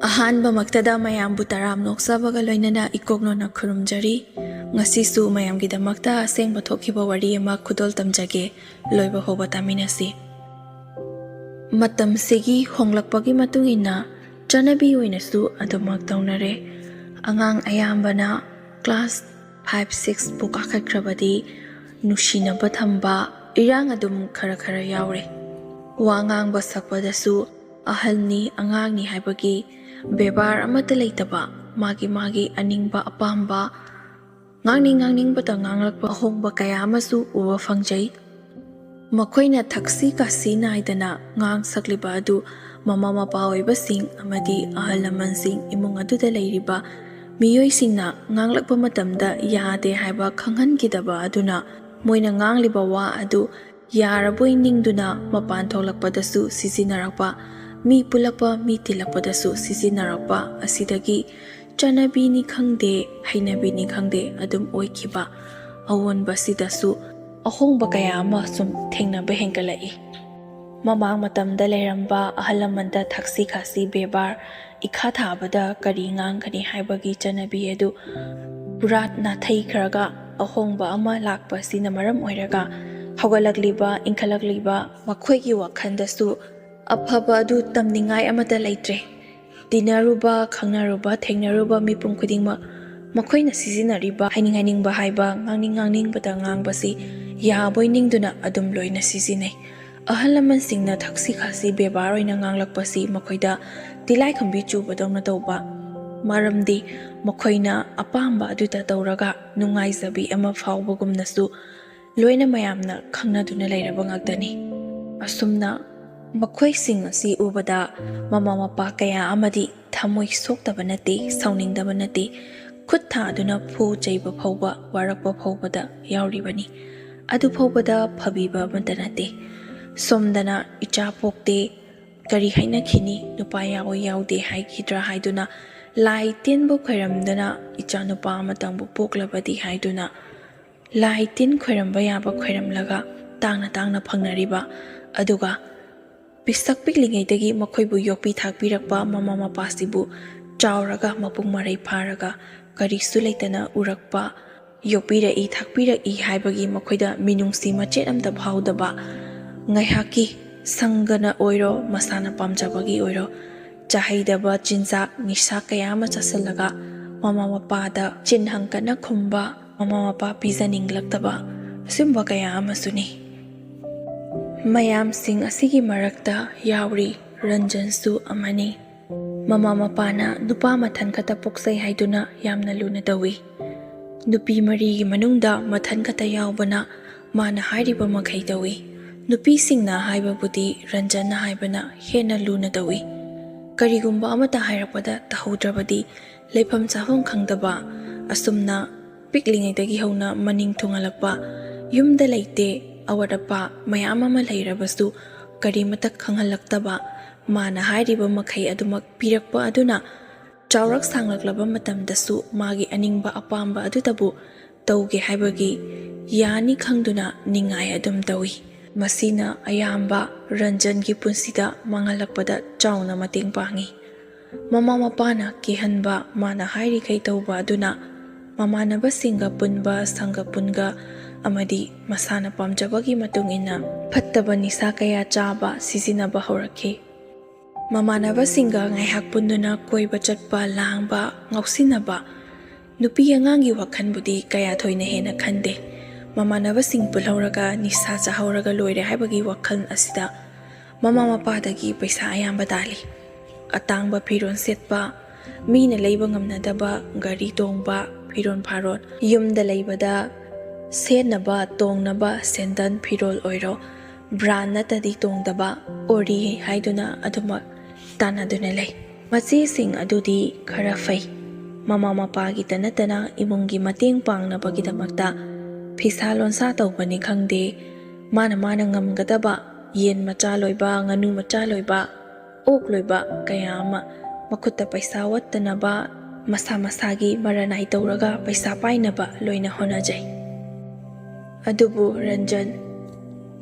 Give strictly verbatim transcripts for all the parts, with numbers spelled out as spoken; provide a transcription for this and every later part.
ꯑꯍꯥꯟꯕꯃꯛꯇꯗ ꯃꯌꯥꯝꯕꯨ ꯇꯔꯥꯝꯅ ꯑꯣꯛꯆꯕꯒ ꯂꯣꯏꯅꯅ ꯏꯀꯣꯛꯅꯣꯅ ꯈꯨꯔꯨꯝꯖꯔꯤ꯫ ꯉꯁꯤꯁꯨ ꯃꯌꯥꯝꯒꯤꯗꯃꯛꯇ ꯑꯁꯦꯡꯕ ꯊꯣꯛꯈꯤꯕ ꯋꯥꯔꯤ ꯑꯃ ꯈꯨꯗꯣꯜ ꯇꯝꯖꯒꯦ꯫ ꯂꯣꯏꯕ ꯐꯥꯎꯕ ꯇꯥꯃꯤꯟꯅꯁꯤ꯫ ꯃꯇꯝꯁꯤꯒꯤ ꯍꯣꯡꯂꯛꯄꯒꯤ ꯃꯇꯨꯡ ꯏꯟꯅ ꯆꯠꯅꯕꯤ ꯑꯣꯏꯅꯁꯨ ꯑꯗꯨꯃꯛ ꯇꯧꯅꯔꯦ꯫ ꯑꯉꯥꯡ ꯑꯌꯥꯝꯕꯅ class five, six ꯄꯨ ꯀꯥꯈꯠꯈ꯭ꯔꯕꯗꯤ ꯅꯨꯡꯁꯤꯅꯕ ꯊꯝꯕ ꯏꯔꯥꯡ ꯑꯗꯨꯝ ꯈꯔ ꯈꯔ ꯌꯥꯎꯔꯦ꯫ ꯋꯥ ꯉꯥꯡꯕ ꯁꯛꯄꯗꯁꯨ ꯑꯍꯜꯅꯤ ꯑꯉꯥꯡꯅꯤ ꯍꯥꯏꯕꯒꯤ ꯕꯦꯕꯥꯔ ꯑꯃꯠꯇ ꯂꯩꯇꯕ, ꯃꯥꯒꯤ ꯃꯥꯒꯤ ꯑꯅꯤꯡꯕ ꯑꯄꯥꯝꯕ, ꯉꯥꯡꯅꯤꯡ ꯉꯥꯡꯅꯤꯡꯕꯇ ꯉꯥꯡꯂꯛꯄ ꯑꯍꯣꯡꯕ ꯀꯌꯥ ꯑꯃꯁꯨ ꯎꯕ ꯐꯪꯖꯩ꯫ ꯃꯈꯣꯏꯅ ꯊꯛꯁꯤ ꯈꯥꯁꯤ ꯅꯥꯏꯗꯅ ꯉꯥꯡ ꯁꯛꯂꯤꯕ ꯑꯗꯨ ꯃꯃꯥ ꯃꯄꯥ ꯑꯣꯏꯕꯁꯤꯡ ꯑꯃꯗꯤ ꯑꯍꯜ ꯂꯃꯟꯁꯤꯡ, ꯏꯃꯨꯡ ꯑꯗꯨꯗ ꯂꯩꯔꯤꯕ ꯃꯤꯑꯣꯏꯁꯤꯡꯅ ꯉꯥꯡꯂꯛꯄ ꯃꯇꯝꯗ ꯌꯥꯗꯦ ꯍꯥꯏꯕ ꯈꯪꯍꯟꯈꯤꯗꯕ ꯑꯗꯨꯅ ꯃꯣꯏꯅ ꯉꯥꯡꯂꯤꯕ ꯋꯥ ꯑꯗꯨ ꯌꯥꯔꯕꯣꯏ ꯅꯤꯡꯗꯨꯅ ꯃꯄꯥꯟ ꯊꯣꯛꯂꯛꯄꯗꯁꯨ ꯁꯤꯖꯤꯟꯅꯔꯛꯄ, ꯃꯤ ꯄꯨꯜꯂꯛꯄ, ꯃꯤ ꯇꯤꯜꯂꯛꯄꯗꯁꯨ ꯁꯤꯖꯤꯟꯅꯔꯛꯄ ꯑꯁꯤꯗꯒꯤ ꯆꯠꯅꯕꯤꯅꯤ ꯈꯪꯗꯦ, ꯍꯩꯅꯕꯤꯅꯤ ꯈꯪꯗꯦ, ꯑꯗꯨꯝ ꯑꯣꯏꯈꯤꯕ ꯑꯑꯣꯟꯕꯁꯤꯗꯁꯨ ꯑꯍꯣꯡꯕ ꯀꯌꯥ ꯑꯃ ꯁꯨꯝ ꯊꯦꯡꯅꯕ ꯍꯦꯟꯒꯠꯂꯛꯏ꯫ ꯃꯃꯥꯡ ꯃꯇꯝꯗ ꯂꯩꯔꯝꯕ ꯑꯍꯜ ꯂꯃꯟꯗ ꯊꯛꯁꯤ ꯈꯥꯁꯤ ꯕꯦꯕꯥꯔ, ꯏꯈꯥ ꯊꯥꯕꯗ ꯀꯔꯤ ꯉꯥꯡꯒꯅꯤ ꯍꯥꯏꯕꯒꯤ ꯆꯠꯅꯕꯤ ꯑꯗꯨ ꯄꯨꯔꯥ ꯅꯥꯊꯩꯈ꯭ꯔꯒ ꯑꯍꯣꯡꯕ ꯑꯃ ꯂꯥꯛꯄ ꯑꯁꯤꯅ ꯃꯔꯝ ꯑꯣꯏꯔꯒ ꯍꯧꯒꯠꯂꯛꯂꯤꯕ, ꯏꯟꯈꯠꯂꯛꯂꯤꯕ ꯃꯈꯣꯏꯒꯤ ꯋꯥꯈꯜꯗꯁꯨ ꯑꯐꯕ ꯑꯗꯨ ꯇꯝꯅꯤꯡꯉꯥꯏ ꯑꯃꯠꯇ ꯂꯩꯇ꯭ꯔꯦ꯫ ꯇꯤꯟꯅꯔꯨꯕ, ꯈꯪꯅꯔꯨꯕ, ꯊꯦꯡꯅꯔꯨꯕ ꯃꯤꯄꯨꯝ ꯈꯨꯗꯤꯡꯃꯛ ꯃꯈꯣꯏꯅ ꯁꯤꯖꯤꯟꯅꯔꯤꯕ ꯍꯥꯏꯅꯤꯡ ꯍꯥꯏꯅꯤꯡꯕ ꯍꯥꯏꯕ, ꯉꯥꯡꯅꯤꯡ ꯉꯥꯡꯅꯤꯡꯕꯗ ꯉꯥꯡꯕꯁꯤ ꯌꯥꯕꯣꯏ ꯅꯤꯡꯗꯨꯅ ꯑꯗꯨꯝ ꯂꯣꯏꯅ ꯁꯤꯖꯤꯟꯅꯩ꯫ ꯑꯍꯜ ꯂꯃꯟꯁꯤꯡꯅ ꯊꯛꯁꯤ ꯈꯥꯁꯤ ꯕꯦꯕꯥꯔ ꯑꯣꯏꯅ ꯉꯥꯡꯂꯛꯄꯁꯤ ꯃꯈꯣꯏꯗ ꯇꯤꯂꯥꯏꯈꯨꯝꯕꯤ ꯆꯨꯕꯗꯧꯅ ꯇꯧꯕ, ꯃꯔꯝꯗꯤ ꯃꯈꯣꯏꯅ ꯑꯄꯥꯝꯕ ꯑꯗꯨꯗ ꯇꯧꯔꯒ ꯅꯨꯡꯉꯥꯏꯖꯕꯤ ꯑꯃ ꯐꯥꯎꯕꯒꯨꯝꯅꯁꯨ ꯂꯣꯏꯅ ꯃꯌꯥꯝꯅ ꯈꯪꯅꯗꯨꯅ ꯂꯩꯔꯕ ꯉꯥꯛꯇꯅꯤ꯫ ꯑꯁꯨꯝꯅ ꯃꯈꯣꯏꯁꯤꯡ ꯑꯁꯤ ꯎꯕꯗ ꯃꯃꯥ ꯃꯄꯥ ꯀꯌꯥ ꯑꯃꯗꯤ ꯊꯃꯣꯏ ꯁꯣꯛꯇꯕ ꯅꯠꯇꯦ, ꯁꯥꯎꯅꯤꯡꯗꯕ ꯅꯠꯇꯦ, ꯈꯨꯠ ꯊꯥꯗꯨꯅ ꯐꯨ ꯆꯩꯕ ꯐꯥꯎꯕ, ꯋꯥꯔꯛꯄ ꯐꯥꯎꯕꯗ ꯌꯥꯎꯔꯤꯕꯅꯤ꯫ ꯑꯗꯨ ꯐꯥꯎꯕꯗ ꯐꯕꯤꯕ ꯑꯃꯠꯇ ꯅꯠꯇꯦ꯫ ꯁꯣꯝꯗꯅ ꯏꯆꯥ ꯄꯣꯛꯇꯦ, ꯀꯔꯤ ꯍꯥꯏꯅꯈꯤꯅꯤ, ꯅꯨꯄꯥ ꯌꯥꯎꯏ ꯌꯥꯎꯗꯦ ꯍꯥꯏꯈꯤꯗ꯭ꯔꯥ ꯍꯥꯏꯗꯨꯅ ꯂꯥꯏ ꯇꯤꯟꯕꯨ ꯈꯣꯏꯔꯝꯗꯅ ꯏꯆꯥ ꯅꯨꯄꯥ ꯑꯃꯇꯪꯕꯨ ꯄꯣꯛꯂꯕꯗꯤ ꯍꯥꯏꯗꯨꯅ ꯂꯥꯏ ꯇꯤꯟ ꯈꯣꯏꯔꯝꯕ ꯌꯥꯕ ꯈꯣꯏꯔꯝꯂꯒ ꯇꯥꯡꯅ ꯇꯥꯡꯅ ꯐꯪꯅꯔꯤꯕ, ꯑꯗꯨꯒ ꯄꯤꯁꯛ ꯄꯤꯛꯂꯤꯉꯩꯗꯒꯤ ꯃꯈꯣꯏꯕꯨ ꯌꯣꯛꯄꯤ ꯊꯥꯛꯄꯤꯔꯛꯄ ꯃꯃꯥ ꯃꯄꯥꯁꯤꯕꯨ ꯆꯥꯎꯔꯒ ꯃꯄꯨꯡ ꯃꯔꯩ ꯐꯥꯔꯒ ꯀꯔꯤꯁꯨ ꯂꯩꯇꯅ ꯎꯔꯛꯄ, ꯌꯣꯛꯄꯤꯔꯛꯏ ꯊꯥꯛꯄꯤꯔꯛꯏ ꯍꯥꯏꯕꯒꯤ ꯃꯈꯣꯏꯗ ꯃꯤꯅꯨꯡꯁꯤ ꯃꯆꯦꯠ ꯑꯃꯇ ꯐꯥꯎꯗꯕ, ꯉꯥꯏꯍꯥꯛꯀꯤ ꯁꯪꯒꯅ ꯑꯣꯏꯔꯣ ꯃꯁꯥꯅ ꯄꯥꯝꯖꯕꯒꯤ ꯑꯣꯏꯔꯣ ꯆꯥꯍꯩꯗꯕ ꯆꯤꯟꯖꯥꯛ ꯅꯤꯁꯥ ꯀꯌꯥ ꯑꯃ ꯆꯥꯁꯤꯜꯂꯒ ꯃꯃꯥ ꯃꯄꯥꯗ ꯆꯤꯟ ꯍꯪꯀꯠꯅ ꯈꯨꯝꯕ, ꯃꯃꯥ ꯃꯄꯥ ꯄꯤꯖꯅꯤꯡꯂꯛꯇꯕ ꯑꯁꯤꯒꯨꯝꯕ ꯀꯌꯥ ꯑꯃꯁꯨꯅꯤ꯫ ꯃꯌꯥꯝꯁꯤꯡ ꯑꯁꯤꯒꯤ ꯃꯔꯛꯇ ꯌꯥꯎꯔꯤ ꯔꯟꯖꯟꯁꯨ ꯑꯃꯅꯤ꯫ ꯃꯃꯥ ꯃꯄꯥꯅ ꯅꯨꯄꯥ ꯃꯊꯟ ꯈꯛꯇ ꯄꯣꯛꯆꯩ ꯍꯥꯏꯗꯨꯅ ꯌꯥꯝꯅ ꯂꯨꯅ ꯇꯧꯏ꯫ ꯅꯨꯄꯤ ꯃꯔꯤꯒꯤ ꯃꯅꯨꯡꯗ ꯃꯊꯟ ꯈꯛꯇ ꯌꯥꯎꯕꯅ ꯃꯥꯅ ꯍꯥꯏꯔꯤꯕ ꯃꯈꯩ ꯇꯧꯏ꯫ ꯅꯨꯄꯤꯁꯤꯡꯅ ꯍꯥꯏꯕꯕꯨꯗꯤ ꯔꯟꯖꯟꯅ ꯍꯥꯏꯕꯅ ꯍꯦꯟꯅ ꯂꯨꯅ ꯇꯧꯏ꯫ ꯀꯔꯤꯒꯨꯝꯕ ꯑꯃꯠꯇ ꯍꯥꯏꯔꯛꯄꯗ ꯇꯧꯍꯧꯗ꯭ꯔꯕꯗꯤ ꯂꯩꯐꯝ ꯆꯥꯐꯝ ꯈꯪꯗꯕ, ꯑꯁꯨꯝꯅ ꯄꯤꯛꯂꯤꯉꯩꯗꯒꯤ ꯍꯧꯅ ꯃꯅꯤꯡ ꯊꯨꯡꯍꯜꯂꯛꯄ, ꯌꯨꯝꯗ ꯂꯩꯇꯦ, ꯑꯋꯥꯠ ꯑꯄꯥ ꯃꯌꯥꯝ ꯑꯃ ꯂꯩꯔꯕꯁꯨ ꯀꯔꯤꯃꯇ ꯈꯪꯍꯜꯂꯛꯇꯕ, ꯃꯥꯅ ꯍꯥꯏꯔꯤꯕ ꯃꯈꯩ ꯑꯗꯨꯃꯛ ꯄꯤꯔꯛꯄ ꯑꯗꯨꯅ ꯆꯥꯎꯔꯛ ꯁꯥꯡꯂꯛꯂꯕ ꯃꯇꯝꯗꯁꯨ ꯃꯥꯒꯤ ꯑꯅꯤꯡꯕ ꯑꯄꯥꯝꯕ ꯑꯗꯨꯗꯕꯨ ꯇꯧꯒꯦ ꯍꯥꯏꯕꯒꯤ ꯌꯥꯅꯤ ꯈꯪꯗꯨꯅ ꯅꯤꯡꯉꯥꯏ ꯑꯗꯨꯝ ꯇꯧꯏ꯫ ꯃꯁꯤꯅ ꯑꯌꯥꯝꯕ ꯔꯟꯖꯟꯒꯤ ꯄꯨꯟꯁꯤꯗ ꯃꯥꯡꯍꯜꯂꯛꯄꯗ ꯆꯥꯎꯅ ꯃꯇꯦꯡ ꯄꯥꯡꯏ꯫ ꯃꯃꯥ ꯃꯄꯥꯅ ꯀꯤꯍꯟꯕ, ꯃꯥꯅ ꯍꯥꯏꯔꯤꯈꯩ ꯇꯧꯕ ꯑꯗꯨꯅ ꯃꯃꯥꯟꯅꯕꯁꯤꯡꯒ ꯄꯨꯟꯕ, ꯁꯪꯒ ꯄꯨꯟꯒ ꯑꯃꯗꯤ ꯃꯁꯥꯅ ꯄꯥꯝꯖꯕꯒꯤ ꯃꯇꯨꯡ ꯏꯟꯅ ꯐꯠꯇꯕ ꯅꯤꯁꯥ ꯀꯌꯥ ꯆꯥꯕ, ꯁꯤꯖꯤꯟꯅꯕ ꯍꯧꯔꯛꯈꯤ꯫ ꯃꯃꯥꯟꯅꯕꯁꯤꯡꯒ ꯉꯥꯏꯍꯥꯛ ꯄꯨꯟꯗꯨꯅ ꯀꯣꯏꯕ ꯆꯠꯄ, ꯂꯥꯡꯕ, ꯉꯥꯎꯁꯤꯟꯅꯕ, ꯅꯨꯄꯤ ꯑꯉꯥꯡꯒꯤ ꯋꯥꯈꯜꯕꯨꯗꯤ ꯀꯌꯥ ꯊꯣꯏꯅ ꯍꯦꯟꯅ ꯈꯟꯗꯦ꯫ ꯃꯃꯥꯟꯅꯕꯁꯤꯡ ꯄꯨꯜꯍꯧꯔꯒ ꯅꯤꯁꯥ ꯆꯥꯍꯧꯔꯒ ꯂꯣꯏꯔꯦ ꯍꯥꯏꯕꯒꯤ ꯋꯥꯈꯜ ꯑꯁꯤꯗ ꯃꯃꯥ ꯃꯄꯥꯗꯒꯤ ꯄꯩꯁꯥ ꯑꯌꯥꯝꯕ ꯇꯥꯜꯂꯤ꯫ ꯑꯇꯥꯡꯕ ꯐꯤꯔꯣꯜ ꯁꯦꯠꯄ, ꯃꯤꯅ ꯂꯩꯕ ꯉꯝꯅꯗꯕ ꯒꯥꯔꯤ ꯇꯣꯡꯕ, ꯐꯤꯔꯣꯜ ꯐꯥꯔꯣꯜ, ꯌꯨꯝꯗ ꯂꯩꯕꯗ ꯁꯦꯠꯅꯕ ꯇꯣꯡꯅꯕ ꯁꯦꯟꯗꯟ ꯐꯤꯔꯣꯜ ꯑꯣꯏꯔꯣ, ꯕ꯭ꯔꯥꯟ ꯅꯠꯇꯗꯤ ꯇꯣꯡꯗꯕ ꯑꯣꯔꯤ ꯍꯥꯏꯗꯨꯅ ꯑꯗꯨꯃꯛ ꯇꯥꯟꯅꯗꯨꯅ ꯂꯩ꯫ ꯃꯆꯦꯁꯤꯡ ꯑꯗꯨꯗꯤ ꯈꯔ ꯐꯩ꯫ ꯃꯃꯥ ꯃꯄꯥꯒꯤꯇ ꯅꯠꯇꯅ ꯏꯃꯨꯡꯒꯤ ꯃꯇꯦꯡ ꯄꯥꯡꯅꯕꯒꯤꯗꯃꯛꯇ ꯐꯤꯁꯥ ꯂꯣꯟꯁꯥ ꯇꯧꯕꯅꯤ ꯈꯪꯗꯦ, ꯃꯥꯅ ꯃꯥꯅ ꯉꯝꯒꯗꯕ ꯌꯦꯟ ꯃꯆꯥ ꯂꯣꯏꯕ, ꯉꯥꯅꯨ ꯃꯆꯥ ꯂꯣꯏꯕ, ꯑꯣꯛ ꯂꯣꯏꯕ ꯀꯌꯥ ꯑꯃ, ꯃꯈꯨꯠꯇ ꯄꯩꯁꯥ ꯋꯠꯇꯅꯕ ꯃꯁꯥ ꯃꯁꯥꯒꯤ ꯃꯔꯅꯥꯏ ꯇꯧꯔꯒ ꯄꯩꯁꯥ ꯄꯥꯏꯅꯕ ꯂꯣꯏꯅ ꯍꯣꯠꯅꯖꯩ꯫ ꯑꯗꯨꯕꯨ ꯔꯟꯖꯟ,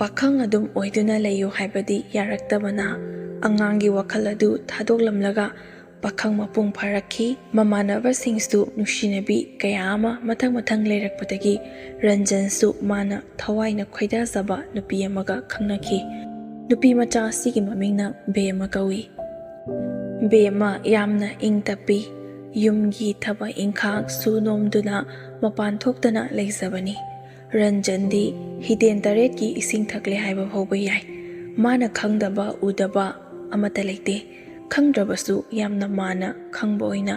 ꯄꯥꯈꯪ ꯑꯗꯨꯝ ꯑꯣꯏꯗꯨꯅ ꯂꯩꯌꯨ ꯍꯥꯏꯕꯗꯤ ꯌꯥꯔꯛꯇꯕꯅ ꯑꯉꯥꯡꯒꯤ ꯋꯥꯈꯜ ꯑꯗꯨ ꯊꯥꯗꯣꯛꯂꯝꯂꯒ ꯄꯥꯈꯪ ꯃꯄꯨꯡ ꯐꯥꯔꯛꯈꯤ꯫ ꯃꯃꯥꯟꯅꯕꯁꯤꯡꯁꯨ ꯅꯨꯡꯁꯤꯅꯕꯤ ꯀꯌꯥ ꯑꯃ ꯃꯊꯪ ꯃꯊꯪ ꯂꯩꯔꯛꯄꯗꯒꯤ ꯔꯟꯖꯟꯁꯨ ꯃꯥꯅ ꯊꯋꯥꯏꯅ ꯈꯣꯏꯗꯥꯖꯕ ꯅꯨꯄꯤ ꯑꯃꯒ ꯈꯪꯅꯈꯤ꯫ ꯅꯨꯄꯤ ꯃꯆꯥ ꯑꯁꯤꯒꯤ ꯃꯃꯤꯡꯅ ꯕꯦꯝꯃ ꯀꯧꯏ꯫ ꯕꯦꯝꯃ ꯌꯥꯝꯅ ꯏꯪ ꯇꯞꯄꯤ꯫ ꯌꯨꯝꯒꯤ ꯊꯕꯛ ꯏꯪꯈꯥꯡ ꯁꯨ ꯅꯣꯝꯗꯨꯅ ꯃꯄꯥꯟ ꯊꯣꯛꯇꯅ ꯂꯩꯖꯕꯅꯤ꯫ ꯔꯟꯖꯟꯗꯤ ꯍꯤꯗꯦꯟ ꯇꯔꯦꯠꯀꯤ ꯏꯁꯤꯡ ꯊꯛꯂꯦ ꯍꯥꯏꯕ ꯐꯥꯎꯕ ꯌꯥꯏ꯫ ꯃꯥꯅ ꯈꯪꯗꯕ ꯎꯗꯕ ꯑꯃꯠꯇ ꯂꯩꯇꯦ꯫ ꯈꯪꯗ꯭ꯔꯕꯁꯨ ꯌꯥꯝꯅ ꯃꯥꯅ ꯈꯪꯕ ꯑꯣꯏꯅ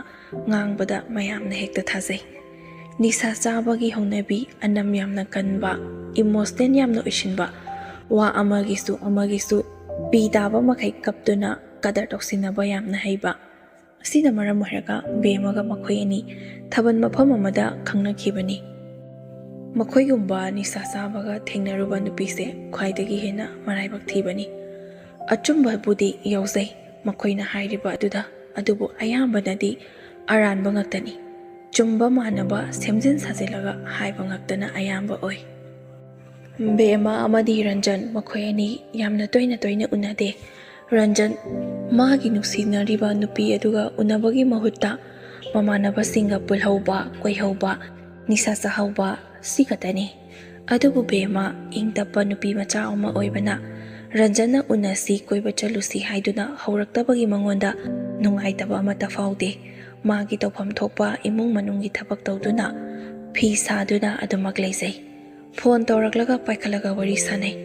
ꯉꯥꯡꯕꯗ ꯃꯌꯥꯝꯅ ꯍꯦꯛꯇ ꯊꯥꯖꯩ꯫ ꯅꯤꯁꯥ ꯆꯥꯕꯒꯤ ꯍꯧꯅꯕꯤ, ꯑꯅꯝ ꯌꯥꯝꯅ ꯀꯟꯕ, ꯏꯃꯣꯁꯅꯦꯜ ꯌꯥꯝꯅ ꯑꯣꯏꯁꯤꯟꯕ, ꯋꯥ ꯑꯃꯒꯤꯁꯨ ꯑꯃꯒꯤꯁꯨ ꯄꯤ ꯇꯥꯕ ꯃꯈꯩ ꯀꯞꯇꯨꯅ ꯀꯗꯔ ꯇꯧꯁꯤꯟꯅꯕ ꯌꯥꯝꯅ ꯍꯩꯕ꯫ ꯑꯁꯤꯅ ꯃꯔꯝ ꯑꯣꯏꯔꯒ ꯕꯦꯝꯃꯒ ꯃꯈꯣꯏ ꯑꯅꯤ ꯊꯥꯕꯜ ꯃꯐꯝ ꯑꯃꯗ ꯈꯪꯅꯈꯤꯕꯅꯤ꯫ ꯃꯈꯣꯏꯒꯨꯝꯕ ꯅꯤꯁꯥ ꯆꯥꯕꯒ ꯊꯦꯡꯅꯔꯨꯕ ꯅꯨꯄꯤꯁꯦ ꯈ꯭ꯋꯥꯏꯗꯒꯤ ꯍꯦꯟꯅ ꯃꯔꯥꯏꯕꯛ ꯊꯤꯕꯅꯤ꯫ ꯑꯆꯨꯝꯕꯕꯨꯗꯤ ꯌꯥꯎꯖꯩ ꯃꯈꯣꯏꯅ ꯍꯥꯏꯔꯤꯕ ꯑꯗꯨꯗ, ꯑꯗꯨꯕꯨ ꯑꯌꯥꯝꯕꯅꯗꯤ ꯑꯔꯥꯟꯕ ꯉꯥꯛꯇꯅꯤ꯫ ꯆꯨꯝꯕ ꯃꯥꯟꯅꯕ ꯁꯦꯝꯖꯤꯟ ꯁꯥꯖꯤꯜꯂꯒ ꯍꯥꯏꯕ ꯉꯥꯛꯇꯅ ꯑꯌꯥꯝꯕ ꯑꯣꯏ꯫ ꯕꯦꯝꯃ ꯑꯃꯗꯤ ꯔꯟꯖꯟ ꯃꯈꯣꯏ ꯑꯅꯤ ꯌꯥꯝꯅ ꯇꯣꯏꯅ ꯇꯣꯏꯅ ꯎꯅꯗꯦ꯫ ꯔꯟꯖꯟ ꯃꯥꯒꯤ ꯅꯨꯡꯁꯤꯅꯔꯤꯕ ꯅꯨꯄꯤ ꯑꯗꯨꯒ ꯎꯅꯕꯒꯤ ꯃꯍꯨꯠꯇ ꯃꯃꯥꯟꯅꯕꯁꯤꯡꯒ ꯄꯨꯜꯍꯧꯕ, ꯀꯣꯏꯍꯧꯕ, ꯅꯤꯁꯥ ꯆꯥꯍꯧꯕ ꯁꯤ ꯈꯛꯇꯅꯤ꯫ ꯑꯗꯨꯕꯨ ꯕꯦꯝꯃ ꯏꯪ ꯇꯞꯄ ꯅꯨꯄꯤ ꯃꯆꯥ ꯑꯃ ꯑꯣꯏꯕꯅ ꯔꯟꯖꯟꯅ ꯎꯅꯁꯤ, ꯀꯣꯏꯕ ꯆꯠꯂꯨꯁꯤ ꯍꯥꯏꯗꯨꯅ ꯍꯧꯔꯛꯇꯕꯒꯤ ꯃꯉꯣꯟꯗ ꯅꯨꯡꯉꯥꯏꯇꯕ ꯑꯃꯠꯇ ꯐꯥꯎꯗꯦ꯫ ꯃꯥꯒꯤ ꯇꯧꯐꯝ ꯊꯣꯛꯄ ꯏꯃꯨꯡ ꯃꯅꯨꯡꯒꯤ ꯊꯕꯛ ꯇꯧꯗꯨꯅ, ꯐꯤ ꯁꯥꯗꯨꯅ ꯑꯗꯨꯃꯛ ꯂꯩꯖꯩ꯫ ꯐꯣꯟ ꯇꯧꯔꯛꯂꯒ ꯄꯥꯏꯈꯠꯂꯒ ꯋꯥꯔꯤ ꯁꯥꯟꯅꯩ꯫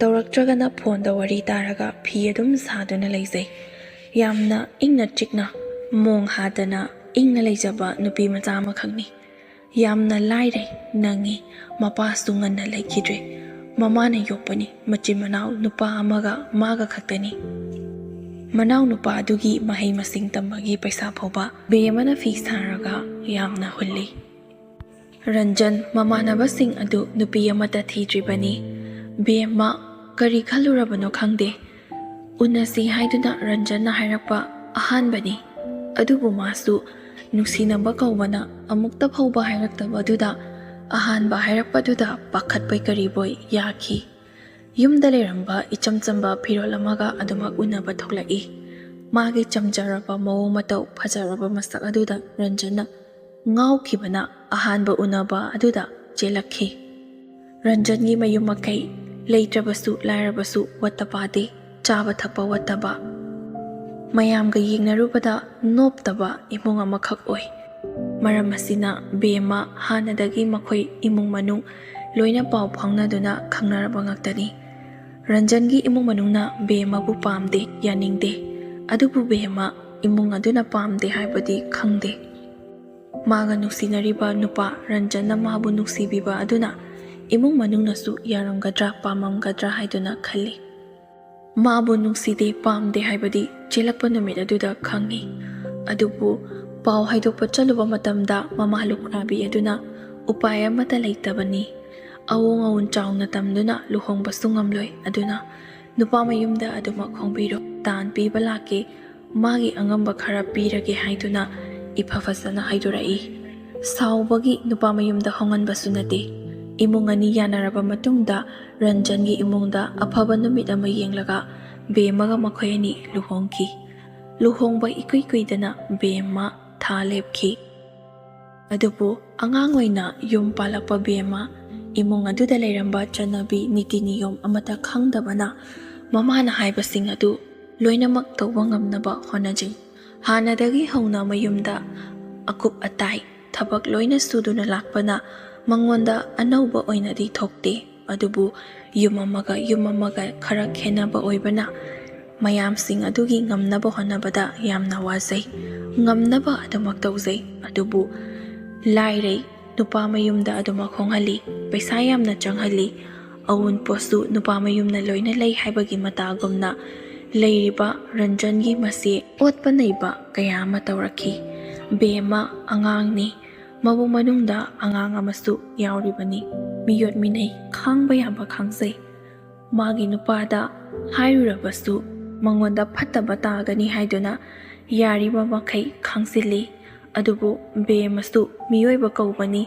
ꯇꯧꯔꯛꯇ꯭ꯔꯒꯅ ꯐꯣꯟꯗ ꯋꯥꯔꯤ ꯇꯥꯔꯒ ꯐꯤ ꯑꯗꯨꯝ ꯁꯥꯗꯨꯅ ꯂꯩꯖꯩ꯫ ꯌꯥꯝꯅ ꯏꯪꯅ ꯆꯤꯛꯅ, ꯃꯣꯡ ꯍꯥꯗꯅ ꯏꯪꯅ ꯂꯩꯖꯕ ꯅꯨꯄꯤ ꯃꯆꯥ ꯑꯃꯈꯛꯅꯤ꯫ ꯌꯥꯝꯅ ꯂꯥꯏꯔꯩ, ꯅꯪꯉꯤ꯫ ꯃꯄꯥꯁꯨ ꯉꯟꯅ ꯂꯩꯈꯤꯗ꯭ꯔꯦ꯫ ꯃꯃꯥꯅ ꯌꯣꯛꯄꯅꯤ꯫ ꯃꯆꯤꯟ ꯃꯅꯥꯎ ꯅꯨꯄꯥ ꯑꯃꯒ ꯃꯥꯒ ꯈꯛꯇꯅꯤ꯫ ꯃꯅꯥꯎ ꯅꯨꯄꯥ ꯑꯗꯨꯒꯤ ꯃꯍꯩ ꯃꯁꯤꯡ ꯇꯝꯕꯒꯤ ꯄꯩꯁꯥ ꯐꯥꯎꯕ ꯕꯦꯝꯃꯅ ꯐꯤ ꯁꯥꯔꯒ ꯌꯥꯝꯅ ꯍꯨꯜꯂꯤ꯫ ꯔꯟꯖꯟ ꯃꯃꯥꯟꯅꯕꯁꯤꯡ ꯑꯗꯨ ꯅꯨꯄꯤ ꯑꯃꯠꯇ ꯊꯤꯗ꯭ꯔꯤꯕꯅꯤ꯫ ꯕꯦꯝꯃ ꯀꯔꯤ ꯈꯜꯂꯨꯔꯕꯅꯣ ꯈꯪꯗꯦ꯫ ꯎꯅꯁꯤ ꯍꯥꯏꯗꯨꯅ ꯔꯟꯖꯟꯅ ꯍꯥꯏꯔꯛꯄ ꯑꯍꯥꯟꯕꯅꯤ꯫ ꯑꯗꯨꯕꯨ ꯃꯥꯁꯨ ꯅꯨꯡꯁꯤꯅꯕ ꯀꯧꯕꯅ ꯑꯃꯨꯛꯇ ꯐꯥꯎꯕ ꯍꯥꯏꯔꯛꯇꯕꯗꯨꯗ ꯑꯍꯥꯟꯕ ꯍꯥꯏꯔꯛꯄꯗꯨꯗ ꯄꯥꯈꯠꯄꯣꯏ ꯀꯔꯤꯕꯣꯏ ꯌꯥꯈꯤ꯫ ꯌꯨꯝꯗ ꯂꯩꯔꯝꯕ ꯏꯆꯝ ꯆꯝꯕ ꯐꯤꯔꯣꯜ ꯑꯃꯒ ꯑꯗꯨꯃꯛ ꯎꯅꯕ ꯊꯣꯛꯂꯛꯏ꯫ ꯃꯥꯒꯤ ꯆꯝꯖꯔꯕ ꯃꯑꯣꯡ ꯃꯇꯧ, ꯐꯖꯔꯕ ꯃꯁꯛ ꯑꯗꯨꯗ ꯔꯟꯖꯟꯅ ꯉꯥꯎꯈꯤꯕꯅ ꯑꯍꯥꯟꯕ ꯎꯅꯕ ꯑꯗꯨꯗ ꯆꯦꯜꯂꯛꯈꯤ꯫ ꯔꯟꯖꯟꯒꯤ ꯃꯌꯨꯝ ꯃꯀꯩ, ꯂꯩꯇ꯭ꯔꯕꯁꯨ ꯂꯥꯏꯔꯕꯁꯨ ꯋꯥꯠꯇ ꯄꯥꯗꯦ, ꯆꯥꯕ ꯊꯛꯄ ꯋꯥꯠꯇꯕ, ꯃꯌꯥꯝꯒ ꯌꯦꯡꯅꯔꯨꯕꯗ ꯅꯣꯞꯇꯕ ꯏꯃꯨꯡ ꯑꯃꯈꯛ ꯑꯣꯏ꯫ ꯃꯔꯝ ꯑꯁꯤꯅ ꯕꯦꯝꯃ ꯍꯥꯟꯅꯗꯒꯤ ꯃꯈꯣꯏ ꯏꯃꯨꯡ ꯃꯅꯨꯡ ꯂꯣꯏꯅ ꯄꯥꯎ ꯐꯥꯎꯅꯗꯨꯅ ꯈꯪꯅꯔꯕ ꯉꯥꯛꯇꯅꯤ꯫ ꯔꯟꯖꯟꯒꯤ ꯏꯃꯨꯡ ꯃꯅꯨꯡꯅ ꯕꯦꯝꯃꯕꯨ ꯄꯥꯝꯗꯦ, ꯌꯥꯅꯤꯡꯗꯦ꯫ ꯑꯗꯨꯕꯨ ꯕꯦꯝꯃ ꯏꯃꯨꯡ ꯑꯗꯨꯅ ꯄꯥꯝꯗꯦ ꯍꯥꯏꯕꯗꯤ ꯈꯪꯗꯦ꯫ ꯃꯥꯒ ꯅꯨꯡꯁꯤꯅꯔꯤꯕ ꯅꯨꯄꯥ ꯔꯟꯖꯟꯅ ꯃꯥꯕꯨ ꯅꯨꯡꯁꯤꯕꯤꯕ ꯑꯗꯨꯅ ꯏꯃꯨꯡ ꯃꯅꯨꯡꯅꯁꯨ ꯌꯥꯔꯝꯒꯗ꯭ꯔꯥ, ꯄꯥꯝꯃꯝꯒꯗ꯭ꯔꯥ ꯍꯥꯏꯗꯨꯅ ꯈꯜꯂꯤ꯫ ꯃꯥꯕꯨ ꯅꯨꯡꯁꯤꯗꯦ, ꯄꯥꯝꯗꯦ ꯍꯥꯏꯕꯗꯤ ꯆꯦꯜꯂꯛꯄ ꯅꯨꯃꯤꯠ ꯑꯗꯨꯗ ꯈꯪꯉꯤ꯫ ꯑꯗꯨꯕꯨ ꯄꯥꯎ ꯍꯥꯏꯗꯣꯛꯄ ꯆꯠꯂꯨꯕ ꯃꯇꯝꯗ ꯃꯃꯥ ꯂꯨꯈ꯭ꯔꯥꯕꯤ ꯑꯗꯨꯅ ꯎꯄꯥꯏ ꯑꯃꯠꯇ ꯂꯩꯇꯕꯅꯤ꯫ ꯑꯑꯣꯡ ꯑꯑꯣꯟ ꯆꯥꯎꯅ ꯇꯝꯗꯨꯅ ꯂꯨꯍꯣꯡꯕꯁꯨ ꯉꯝꯂꯣꯏ꯫ ꯑꯗꯨꯅ ꯅꯨꯄꯥ ꯃꯌꯨꯝꯗ ꯑꯗꯨꯃꯛ ꯍꯣꯡꯕꯤꯔꯣ, ꯇꯥꯟ ꯄꯤꯕ ꯂꯥꯛꯀꯦ, ꯃꯥꯒꯤ ꯑꯉꯝꯕ ꯈꯔ ꯄꯤꯔꯒꯦ ꯍꯥꯏꯗꯨꯅ ꯏꯐ ꯐꯖꯅ ꯍꯥꯏꯗꯣꯔꯛꯏ꯫ ꯁꯥꯎꯕꯒꯤ ꯅꯨꯄꯥ ꯃꯌꯨꯝꯗ ꯍꯣꯡꯍꯟꯕꯁꯨ ꯅꯠꯇꯦ꯫ ꯏꯃꯨꯡ ꯑꯅꯤ ꯌꯥꯅꯔꯕ ꯃꯇꯨꯡꯗ ꯔꯟꯖꯟꯒꯤ ꯏꯃꯨꯡꯗ ꯑꯐꯕ ꯅꯨꯃꯤꯠ ꯑꯃ ꯌꯦꯡꯂꯒ ꯕꯦꯝꯃꯒ ꯃꯈꯣꯏ ꯑꯅꯤ ꯂꯨꯍꯣꯡꯈꯤ꯫ ꯂꯨꯍꯣꯡꯕ ꯏꯀꯨꯏ ꯀꯨꯏꯗꯅ ꯕꯦꯝꯃ ꯊꯥ ꯂꯦꯞꯈꯤ꯫ ꯑꯗꯨꯕꯨ ꯑꯉꯥꯡ ꯑꯣꯏꯅ ꯌꯨꯝ ꯄꯥꯜꯂꯛꯄ ꯕꯦꯝꯃ ꯏꯃꯨꯡ ꯑꯗꯨꯗ ꯂꯩꯔꯝꯕ ꯆꯠꯅꯕꯤ ꯅꯤꯇꯤ ꯅꯤꯌꯣꯝ ꯑꯃꯠꯇ ꯈꯪꯗꯕꯅ ꯃꯃꯥꯅ ꯍꯥꯏꯕꯁꯤꯡ ꯑꯗꯨ ꯂꯣꯏꯅꯃꯛ ꯇꯧꯕ ꯉꯝꯅꯕ ꯍꯣꯠꯅꯖꯩ꯫ ꯍꯥꯟꯅꯗꯒꯤ ꯍꯧꯅ ꯃꯌꯨꯝꯗ ꯑꯀꯨꯞ ꯑꯇꯥꯏ ꯊꯕꯛ ꯂꯣꯏꯅ ꯁꯨꯗꯨꯅ ꯂꯥꯛꯄꯅ ꯃꯉꯣꯟꯗ ꯑꯅꯧꯕ ꯑꯣꯏꯅꯗꯤ ꯊꯣꯛꯇꯦ꯫ ꯑꯗꯨꯕꯨ ꯌꯨꯝ ꯑꯃꯒ ꯌꯨꯝ ꯑꯃꯒ ꯈꯔ ꯈꯦꯟꯅꯕ ꯑꯣꯏꯕꯅ ꯃꯌꯥꯝꯁꯤꯡ ꯑꯗꯨꯒꯤ ꯉꯝꯅꯕ ꯍꯣꯠꯅꯕꯗ ꯌꯥꯝꯅ ꯋꯥꯖꯩ꯫ ꯉꯝꯅꯕ ꯑꯗꯨꯃꯛ ꯇꯧꯖꯩ꯫ ꯑꯗꯨꯕꯨ ꯂꯥꯏꯔꯩ, ꯅꯨꯄꯥ ꯃꯌꯨꯝꯗ ꯑꯗꯨꯃꯛ ꯍꯣꯡꯍꯜꯂꯤ, ꯄꯩꯁꯥ ꯌꯥꯝꯅ ꯆꯪꯍꯜꯂꯤ꯫ ꯑꯋꯨꯟꯄꯣꯠꯁꯨ ꯅꯨꯄꯥ ꯃꯌꯨꯝꯅ ꯂꯣꯏꯅ ꯂꯩ ꯍꯥꯏꯕꯒꯤ ꯃꯇꯥꯒꯨꯝꯅ ꯂꯩꯔꯤꯕ ꯔꯟꯖꯟꯒꯤ ꯃꯆꯦ ꯑꯣꯠꯄ ꯅꯩꯕ ꯀꯌꯥ ꯑꯃ ꯇꯧꯔꯛꯈꯤ꯫ ꯕꯦꯝꯃ ꯑꯉꯥꯡꯅꯤ, ꯃꯕꯨꯡ ꯃꯅꯨꯡꯗ ꯑꯉꯥꯡ ꯑꯃꯁꯨ ꯌꯥꯎꯔꯤꯕꯅꯤ꯫ ꯃꯤꯑꯣꯠ ꯃꯤꯅꯩ ꯈꯥꯡꯕ ꯌꯥꯕ ꯈꯥꯡꯖꯩ꯫ ꯃꯥꯒꯤ ꯅꯨꯄꯥꯗ ꯍꯥꯏꯔꯨꯔꯕꯁꯨ ꯃꯉꯣꯟꯗ ꯐꯠꯇꯕ ꯇꯥꯒꯅꯤ ꯍꯥꯏꯗꯨꯅ ꯌꯥꯔꯤꯕ ꯃꯈꯩ ꯈꯥꯡꯖꯤꯜꯂꯤ꯫ ꯑꯗꯨꯕꯨ ꯕꯦꯝꯃꯁꯨ ꯃꯤꯑꯣꯏꯕ ꯀꯧꯕꯅꯤ,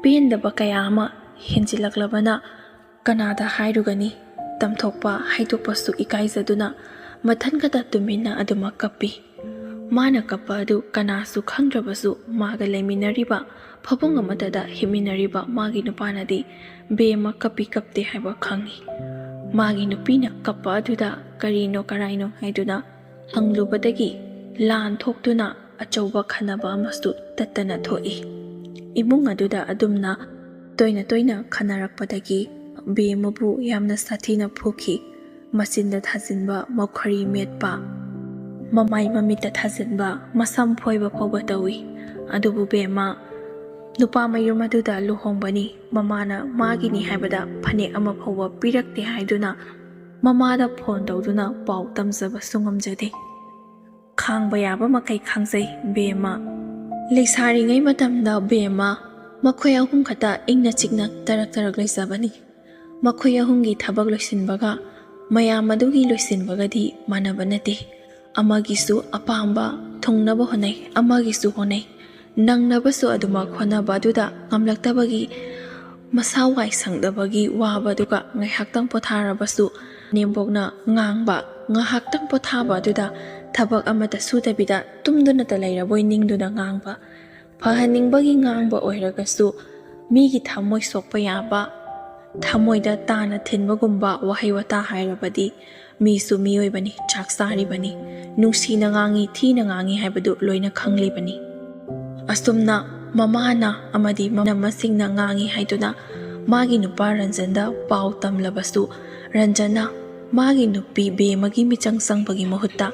ꯄꯦꯟꯗꯕ ꯀꯌꯥ ꯑꯃ ꯍꯦꯟꯖꯤꯜꯂꯛꯂꯕꯅ ꯀꯅꯥꯗ ꯍꯥꯏꯔꯨꯒꯅꯤ? ꯇꯝꯊꯣꯛꯄ ꯍꯥꯏꯗꯣꯛꯄꯁꯨ ꯏꯀꯥꯏꯖꯗꯨꯅ ꯃꯊꯟ ꯈꯛꯇ ꯇꯨꯃꯤꯟꯅ ꯑꯗꯨꯃꯛ ꯀꯞꯄꯤ꯫ ꯃꯥꯅ ꯀꯞꯄ ꯑꯗꯨ ꯀꯅꯥꯁꯨ ꯈꯪꯗ꯭ꯔꯕꯁꯨ ꯃꯥꯒ ꯂꯩꯃꯤꯟꯅꯔꯤꯕ ꯐꯃꯨꯡ ꯑꯃꯠꯇꯗ ꯍꯤꯞꯃꯤꯟꯅꯔꯤꯕ ꯃꯥꯒꯤ ꯅꯨꯄꯥꯅꯗꯤ ꯕꯦꯝꯃ ꯀꯞꯄꯤ ꯀꯞꯇꯦ ꯍꯥꯏꯕ ꯈꯪꯏ꯫ ꯃꯥꯒꯤ ꯅꯨꯄꯤꯅ ꯀꯞꯄ ꯑꯗꯨꯗ ꯀꯔꯤꯅꯣ ꯀꯔꯥꯏꯅꯣ ꯍꯥꯏꯗꯨꯅ ꯍꯪꯂꯨꯕꯗꯒꯤ ꯂꯥꯟ ꯊꯣꯛꯇꯨꯅ ꯑꯆꯧꯕ ꯈꯟꯅꯕ ꯑꯃꯁꯨ ꯇꯠꯇꯅ ꯊꯣꯛꯏ꯫ ꯏꯃꯨꯡ ꯑꯗꯨꯗ ꯑꯗꯨꯝꯅ ꯇꯣꯏꯅ ꯇꯣꯏꯅ ꯈꯟꯅꯔꯛꯄꯗꯒꯤ ꯕꯦꯝꯃꯕꯨ ꯌꯥꯝꯅ ꯁꯥꯊꯤꯅ ꯐꯨꯈꯤ꯫ ꯃꯆꯤꯟꯗ ꯊꯥꯖꯤꯟꯕ, ꯃꯈꯣꯔꯤ ꯃꯦꯠꯄ, ꯃꯃꯥꯏ ꯃꯃꯤꯠꯇ ꯊꯥꯖꯤꯟꯕ, ꯃꯁꯝ ꯐꯣꯏꯕ ꯐꯥꯎꯕ ꯇꯧꯏ꯫ ꯑꯗꯨꯕꯨ ꯕꯦꯝꯃ ꯅꯨꯄꯥ ꯃꯌꯨꯝ ꯑꯗꯨꯗ ꯂꯨꯍꯣꯡꯕꯅꯤ, ꯃꯃꯥꯅ ꯃꯥꯒꯤꯅꯤ ꯍꯥꯏꯕꯗ ꯐꯅꯦꯛ ꯑꯃ ꯐꯥꯎꯕ ꯄꯤꯔꯛꯇꯦ ꯍꯥꯏꯗꯨꯅ ꯃꯃꯥꯗ ꯐꯣꯟ ꯇꯧꯗꯨꯅ ꯄꯥꯎ ꯇꯝꯖꯕꯁꯨ ꯉꯝꯖꯗꯦ꯫ ꯈꯥꯡꯕ ꯌꯥꯕ ꯃꯈꯩ ꯈꯥꯡꯖꯩ ꯕꯦꯝꯃ꯫ ꯂꯩꯁꯥꯔꯤꯉꯩ ꯃꯇꯝꯗ ꯕꯦꯝꯃ ꯃꯈꯣꯏ ꯑꯍꯨꯝ ꯈꯛꯇ ꯏꯪꯅ ꯆꯤꯛꯅ ꯇꯔꯛ ꯇꯔꯛ ꯂꯩꯖꯕꯅꯤ꯫ ꯃꯈꯣꯏ ꯑꯍꯨꯝꯒꯤ ꯊꯕꯛ ꯂꯣꯏꯁꯤꯟꯕꯒ ꯃꯌꯥꯝ ꯑꯗꯨꯒꯤ ꯂꯣꯏꯁꯤꯟꯕꯒꯗꯤ ꯃꯥꯟꯅꯕ ꯅꯠꯇꯦ꯫ ꯑꯃꯒꯤꯁꯨ ꯑꯄꯥꯝꯕ ꯊꯨꯡꯅꯕ ꯍꯣꯠꯅꯩ, ꯑꯃꯒꯤꯁꯨ ꯍꯣꯠꯅꯩ꯫ ꯅꯪꯅꯕꯁꯨ ꯑꯗꯨꯃꯛ ꯍꯣꯠꯅꯕ ꯑꯗꯨꯗ ꯉꯝꯂꯛꯇꯕꯒꯤ ꯃꯁꯥ ꯋꯥꯏ ꯁꯪꯗꯕꯒꯤ ꯋꯥꯕꯗꯨꯒ ꯉꯥꯏꯍꯥꯛꯇꯪ ꯄꯣꯊꯥꯔꯕꯁꯨ ꯅꯦꯝꯕꯣꯛꯅ ꯉꯥꯡꯕ, ꯉꯥꯏꯍꯥꯛꯇꯪ ꯄꯣꯊꯥꯕ ꯑꯗꯨꯗ ꯊꯕꯛ ꯑꯃꯠꯇ ꯁꯨꯗꯕꯤꯗ ꯇꯨꯝꯗꯨꯅꯇ ꯂꯩꯔꯕꯣꯏ ꯅꯤꯡꯗꯨꯅ ꯉꯥꯡꯕ, ꯐꯍꯟꯅꯤꯡꯕꯒꯤ ꯉꯥꯡꯕ ꯑꯣꯏꯔꯒꯁꯨ ꯃꯤꯒꯤ ꯊꯃꯣꯏ ꯁꯣꯛꯄ ꯌꯥꯕ, ꯊꯃꯣꯏꯗ ꯇꯥꯅ ꯊꯤꯟꯕꯒꯨꯝꯕ ꯋꯥꯍꯩ ꯋꯥꯇꯥ ꯍꯥꯏꯔꯕꯗꯤ ꯃꯤꯁꯨ ꯃꯤꯑꯣꯏꯕꯅꯤ, ꯆꯥꯛ ꯆꯥꯔꯤꯕꯅꯤ, ꯅꯨꯡꯁꯤꯅ ꯉꯥꯡꯉꯤ, ꯊꯤꯅ ꯉꯥꯡꯉꯤ ꯍꯥꯏꯕꯗꯨ ꯂꯣꯏꯅ ꯈꯪꯂꯤꯕꯅꯤ꯫ ꯑꯁꯨꯝꯅ ꯃꯃꯥꯅ ꯑꯃꯗꯤ ꯃꯅꯝꯃꯁꯤꯡꯅ ꯉꯥꯡꯉꯤ ꯍꯥꯏꯗꯨꯅ ꯃꯥꯒꯤ ꯅꯨꯄꯥ ꯔꯟꯖꯟꯗ ꯄꯥꯎ ꯇꯝꯂꯕꯁꯨ, ꯔꯟꯖꯟꯅ ꯃꯥꯒꯤ ꯅꯨꯄꯤ ꯕꯦꯝꯃꯒꯤ ꯃꯤꯆꯪ ꯆꯪꯕꯒꯤ ꯃꯍꯨꯠꯇ